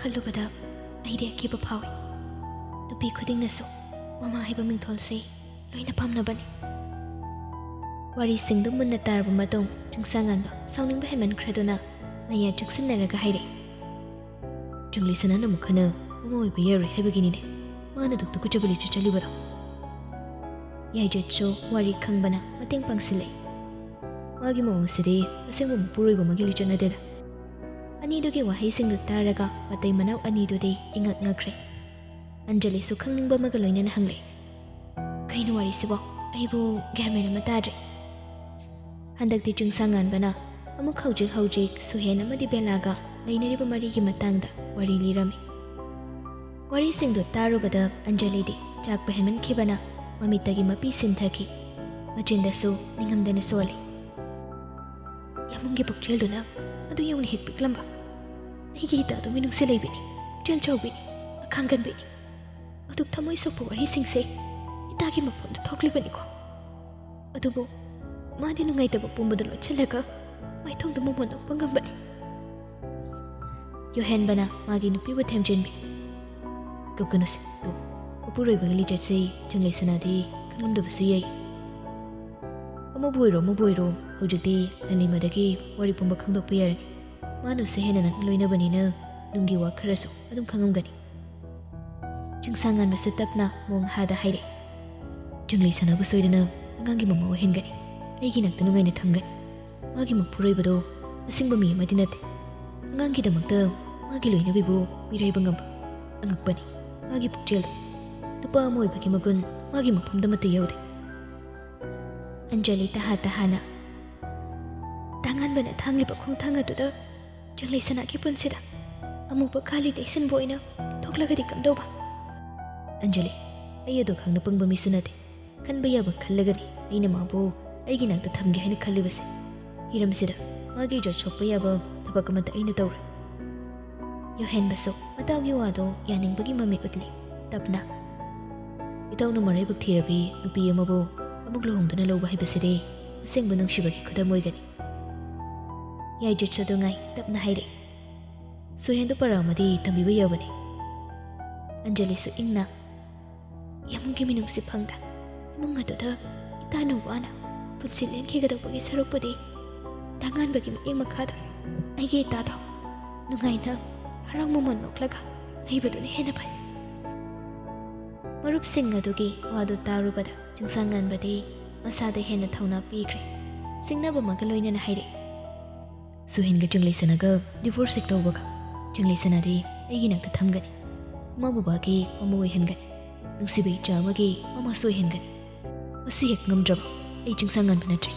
ꯈꯜꯂꯨꯕꯗ ꯑꯩꯗꯤ ꯑꯀꯤꯕ ꯐꯥꯎꯏ꯫ ꯅꯨꯄꯤ ꯈꯨꯗꯤꯡꯅꯁꯨ ꯃꯃꯥ ꯍꯥꯏꯕ ꯃꯤꯡꯊꯣꯜꯁꯤ ꯂꯣꯏꯅ ꯄꯥꯝꯅꯕꯅꯤ꯫ ꯋꯥꯔꯤꯁꯤꯡꯗꯨ ꯃꯨꯟꯅ ꯇꯥꯔꯕ ꯃꯇꯨꯡ ꯆꯤꯡꯁꯥꯡ ꯉꯥꯟꯕ ꯁꯥꯎꯅꯤꯡꯕ ꯍꯦꯟꯃꯟꯈ꯭ꯔꯗꯨꯅ ꯃꯌꯥ ꯆꯨꯛꯁꯤꯟꯅꯔꯒ ꯍꯥꯏꯔꯛꯏ꯫ ꯆꯤꯡꯂꯩ ꯁꯅꯥꯅ ꯑꯃꯨꯛ ꯍꯟꯅ ꯃꯃꯥ ꯑꯣꯏꯕ ꯌꯥꯔꯣꯏ ꯍꯥꯏꯕꯒꯤꯅꯤꯅꯦ ꯃꯥꯅ ꯑꯗꯨꯛ ꯇꯨꯀꯠꯆꯕ ꯂꯤꯆꯠ ꯆꯠꯂꯤꯕꯗꯣ꯫ ꯌꯥꯏꯖꯠꯁꯨ ꯋꯥꯔꯤ ꯈꯪꯕꯅ ꯃꯇꯦꯡ ꯄꯥꯡꯁꯤꯜꯂꯛꯏ꯫ ꯃꯥꯒꯤ ꯃꯑꯣꯡꯁꯤꯗꯤ ꯑꯁꯦꯡꯕ ꯃꯄꯨꯔꯣꯏꯕ ꯑꯃꯒꯤ ꯂꯤꯆꯠ ꯅꯠꯇꯦꯗ꯫ ꯑꯅꯤꯗꯨꯒꯤ ꯋꯥꯍꯩꯁꯤꯡꯗꯨ ꯇꯥꯔꯒ ꯃꯇꯩ ꯃꯅꯥꯎ ꯑꯅꯤꯗꯨꯗꯤ ꯏꯉꯛ ꯉꯛꯈ꯭ꯔꯦ꯫ ꯑꯟꯖꯂꯤꯁꯨ ꯈꯪꯅꯤꯡꯕ ꯑꯃꯒ ꯂꯣꯏꯅꯅ ꯍꯪꯂꯦ, "ꯀꯩꯅꯣ ꯋꯥꯔꯤꯁꯤꯕꯣ? ꯑꯩꯕꯨ ꯒ꯭ꯌꯥꯟ ꯃꯦꯟ ꯑꯃ ꯇꯥꯗ꯭ꯔꯦ꯫" ꯍꯟꯗꯛꯇꯤ ꯆꯤꯡꯁꯥꯡ ꯉꯥꯟꯕꯅ ꯑꯃꯨꯛ ꯍꯧꯖꯤꯛ ꯍꯧꯖꯤꯛ ꯁꯨꯍꯦꯟ ꯑꯃꯗꯤ ꯕꯦꯂꯥꯒ ꯂꯩꯅꯔꯤꯕ ꯃꯔꯤꯒꯤ ꯃꯇꯥꯡꯗ ꯋꯥꯔꯤ ꯂꯤꯔꯝꯃꯤ꯫ ꯋꯥꯔꯤꯁꯤꯡꯗꯨ ꯇꯥꯔꯨꯕꯗ ꯑꯟꯖꯂꯤꯗꯤ ꯆꯥꯛꯄ ꯍꯦꯟꯃꯟꯈꯤꯕꯅ ꯃꯃꯤꯠꯇꯒꯤ ꯃꯄꯤ ꯁꯤꯟꯊꯈꯤ꯫ ꯃꯆꯤꯟꯗꯁꯨ ꯅꯤꯡꯉꯝꯗꯅ ꯁꯣꯜꯂꯤ꯫ ꯌꯥꯝꯕꯨꯡꯒꯤ ꯄꯨꯛꯆꯦꯜꯗꯨꯅ ꯑꯗꯨ ꯌꯧꯅ ꯍꯦꯛ ꯄꯤꯛꯂꯝꯕ꯫ ꯑꯩꯒꯤ ꯏꯇꯥꯗꯨ ꯃꯤꯅꯨꯡꯁꯤ ꯂꯩꯕꯤꯅꯤ, ꯄꯨꯛꯆꯦꯜ ꯆꯥꯎꯕꯤꯅꯤ, ꯑꯈꯥꯡ ꯀꯟꯕꯤꯅꯤ꯫ ꯑꯗꯨꯛ ꯊꯃꯣꯏ ꯁꯣꯛꯄ ꯋꯥꯔꯤꯁꯤꯡꯁꯦ ꯏꯇꯥꯒꯤ ꯃꯐꯝꯗ ꯊꯣꯛꯂꯤꯕꯅꯤꯀꯣ꯫ ꯑꯗꯨꯕꯨ ꯃꯥꯗꯤ ꯅꯨꯡꯉꯥꯏꯇꯕ ꯄꯨꯝꯕꯗꯨ ꯂꯣꯠꯁꯤꯜꯂꯒ ꯃꯥꯏꯊꯣꯡꯗ ꯃꯃꯣꯟ ꯅꯣꯛꯄ ꯉꯝꯕꯅꯤ꯫ ꯌꯣꯍꯦꯟꯕꯅ ꯃꯥꯒꯤ ꯅꯨꯄꯤꯕꯨ ꯊꯦꯝꯖꯤꯟꯕꯤ꯫ "ꯀꯞꯀꯅꯨꯁꯦ, ꯇꯨ, ꯃꯄꯨꯔꯣꯏꯕꯒꯤ ꯂꯤꯆꯠꯁꯦ ꯆꯤꯡꯂꯩ ꯁꯅꯥꯗꯤ ꯈꯪꯂꯝꯗꯕꯁꯨ ꯌꯥꯏ꯫ ꯑꯃꯕꯨ ꯑꯣꯏꯔꯣ, ꯑꯃꯕꯨ ꯑꯣꯏꯔꯣ, ꯍꯧꯖꯤꯛꯇꯤ ꯅꯂꯤꯃꯗꯒꯤ ꯋꯥꯔꯤ ꯄꯨꯝꯕ ꯈꯪꯗꯣꯛꯄ ꯌꯥꯔꯅꯤ꯫ ꯃꯥꯅꯁꯨ ꯍꯦꯟꯅ ꯅꯛꯅ ꯂꯣꯏꯅꯕꯅꯤꯅ ꯅꯨꯡꯒꯤ ꯋꯥ ꯈꯔꯁꯨ ꯑꯗꯨꯝ ꯈꯪꯉꯝꯒꯅꯤ꯫" ꯆꯤꯡꯁꯥꯡ ꯉꯥꯟꯕꯁꯨ ꯇꯞꯅ ꯃꯣꯡ ꯍꯥꯗ ꯍꯥꯏꯔꯛꯏ꯫ "ꯆꯤꯡꯂꯩ ꯁꯅꯥꯕꯨ ꯁꯣꯏꯗꯅ ꯑꯉꯥꯡꯒꯤ ꯃꯃꯥ ꯑꯣꯏꯍꯟꯒꯅꯤ꯫ ꯑꯩꯒꯤ ꯅꯥꯛꯇ ꯅꯨꯡꯉꯥꯏꯅ ꯊꯝꯒꯅꯤ꯫ ꯃꯥꯒꯤ ꯃꯄꯨꯔꯣꯏꯕꯗꯣ ꯑꯁꯦꯡꯕ ꯃꯤ ꯑꯃꯗꯤ ꯅꯠꯇꯦ꯫ ꯑꯉꯥꯡꯒꯤꯗꯃꯛꯇ ꯃꯥꯒꯤ ꯂꯣꯏꯅꯕꯤꯕꯨ ꯃꯤꯔꯥꯏꯕ ꯉꯝꯕ ꯑꯉꯛꯄꯅꯤ꯫ ꯃꯥꯒꯤ ꯄꯨꯛꯆꯦꯜꯗꯣ ꯅꯨꯄꯥ ꯑꯃ ꯑꯣꯏꯕꯒꯤ ꯃꯒꯨꯟ ꯃꯥꯒꯤ ꯃꯐꯝꯗ ꯑꯃꯠꯇ ꯌꯥꯎꯗꯦ꯫" ꯑꯟꯖꯂꯤ ꯇꯍꯥ ꯇꯍꯥꯅ, "ꯇꯥꯉꯥꯟꯕꯅ ꯊꯥꯡꯂꯤꯕ ꯈꯣꯡꯊꯥꯡ ꯑꯗꯨꯗ ꯆꯤꯡꯂꯩ ꯁꯅꯥꯒꯤ ꯄꯨꯟꯁꯤꯗ ꯑꯃꯨꯕ ꯈꯥꯂꯤ ꯇꯩꯁꯟꯕ ꯑꯣꯏꯅ ꯊꯣꯛꯂꯒꯗꯤ ꯀꯝꯗꯧꯕ?" "ꯑꯟꯖꯂꯤ, ꯑꯩ ꯑꯗꯨ ꯈꯪꯅ ꯄꯪꯕ ꯃꯤꯁꯨ ꯅꯠꯇꯦ꯫ ꯈꯟꯕ ꯌꯥꯕ ꯈꯜꯂꯒꯅꯤ ꯑꯩꯅ ꯃꯥꯕꯨ ꯑꯩꯒꯤ ꯅꯥꯛꯇ ꯊꯝꯒꯦ ꯍꯥꯏꯅ ꯈꯜꯂꯤꯕꯁꯦ꯫ ꯍꯤꯔꯝꯁꯤꯗ ꯃꯥꯒꯤ ꯏꯖꯠ ꯁꯣꯛꯄ ꯌꯥꯕ ꯊꯕꯛ ꯑꯃꯠꯇ ꯑꯩꯅ ꯇꯧꯔꯣꯏ꯫" ꯌꯣꯍꯦꯟꯕꯁꯨ ꯃꯇꯥꯎꯒꯤ ꯋꯥꯗꯣ ꯌꯥꯅꯤꯡꯕꯒꯤ ꯃꯃꯤ ꯎꯠꯂꯤ꯫ ꯇꯞꯅ, ꯏꯇꯥꯎꯅ ꯃꯔꯥꯏꯕꯛ ꯊꯤꯔꯕꯤ ꯅꯨꯄꯤ ꯑꯃꯕꯨ ꯑꯃꯨꯛ ꯂꯨꯍꯣꯡꯗꯨꯅ ꯂꯧꯕ ꯍꯥꯏꯕꯁꯤꯗꯤ ꯑꯁꯦꯡꯕ ꯅꯨꯡꯁꯤꯕꯒꯤ ꯈꯨꯗꯝ ꯑꯣꯏꯒꯅꯤ꯫ ꯌꯥꯏꯖꯠꯁꯨ ꯑꯗꯨ ꯉꯥꯏ ꯇꯞꯅ ꯍꯥꯏꯔꯛꯏ꯫ ꯁꯨꯍꯦꯟꯗꯨ ꯄꯔꯥ ꯑꯃꯗꯤ ꯇꯝꯕꯤꯕ ꯌꯥꯕꯅꯤ꯫ ꯑꯟꯖꯂꯤꯁꯨ ꯏꯪꯅ, ꯌꯥꯝꯕꯨꯡꯒꯤ ꯃꯤꯅꯨꯡꯁꯤ ꯐꯪꯗ ꯏꯃꯨꯡ ꯑꯗꯨꯗ ꯏꯇꯥꯅ ꯋꯥꯅ ꯄꯨꯟꯁꯤ ꯂꯦꯟꯈꯤꯒꯗꯧꯕꯒꯤ ꯁꯔꯨꯛꯄꯨꯗꯤ ꯇꯥꯉꯥꯟꯕꯒꯤ ꯃꯤꯠꯌꯦꯡ ꯃꯈꯥꯗ ꯑꯩꯒꯤ ꯏꯇꯥꯗꯣ ꯅꯨꯡꯉꯥꯏꯅ ꯍꯔꯥꯎ ꯃꯃꯣꯟ ꯅꯣꯛꯂꯒ ꯂꯩꯕꯗꯨꯅ ꯍꯦꯟꯅ ꯐꯩ꯫ ꯃꯔꯨꯞꯁꯤꯡ ꯑꯗꯨꯒꯤ ꯋꯥꯗꯨ ꯇꯥꯔꯨꯕꯗ ꯆꯤꯡꯁꯥꯡꯉꯥꯟꯕꯗꯤ ꯃꯁꯥꯗ ꯍꯦꯟꯅ ꯊꯧꯅꯥ ꯄꯤꯈ꯭ꯔꯦ꯫ ꯁꯤꯡꯅꯕ ꯑꯃꯒ ꯂꯣꯏꯅꯅ ꯍꯥꯏꯔꯛꯏ꯫ ꯁꯨꯍꯦꯟꯒ ꯆꯤꯡꯂꯩꯁꯅꯥꯒ divorce ꯍꯦꯛ ꯇꯧꯕꯒ ꯆꯤꯡꯂꯩꯁꯅꯥꯗꯤ ꯑꯩꯒꯤ ꯅꯥꯛꯇ ꯊꯝꯒꯅꯤ꯫ ꯏꯃꯥ ꯕꯕꯥꯒꯤ ꯃꯃꯧ ꯑꯣꯏꯍꯟꯒꯅꯤ꯫ ꯅꯨꯡꯁꯤꯕ ꯏꯆꯥ ꯑꯃꯒꯤ ꯃꯃꯥꯁꯨ ꯑꯣꯏꯍꯟꯒꯅꯤ꯫ ꯃꯁꯤ ꯍꯦꯛ ꯉꯝꯗ꯭ꯔꯕ ꯑꯩ ꯆꯤꯡꯁꯥꯡꯉꯥꯟꯕ ꯅꯠꯇ꯭ꯔꯦ꯫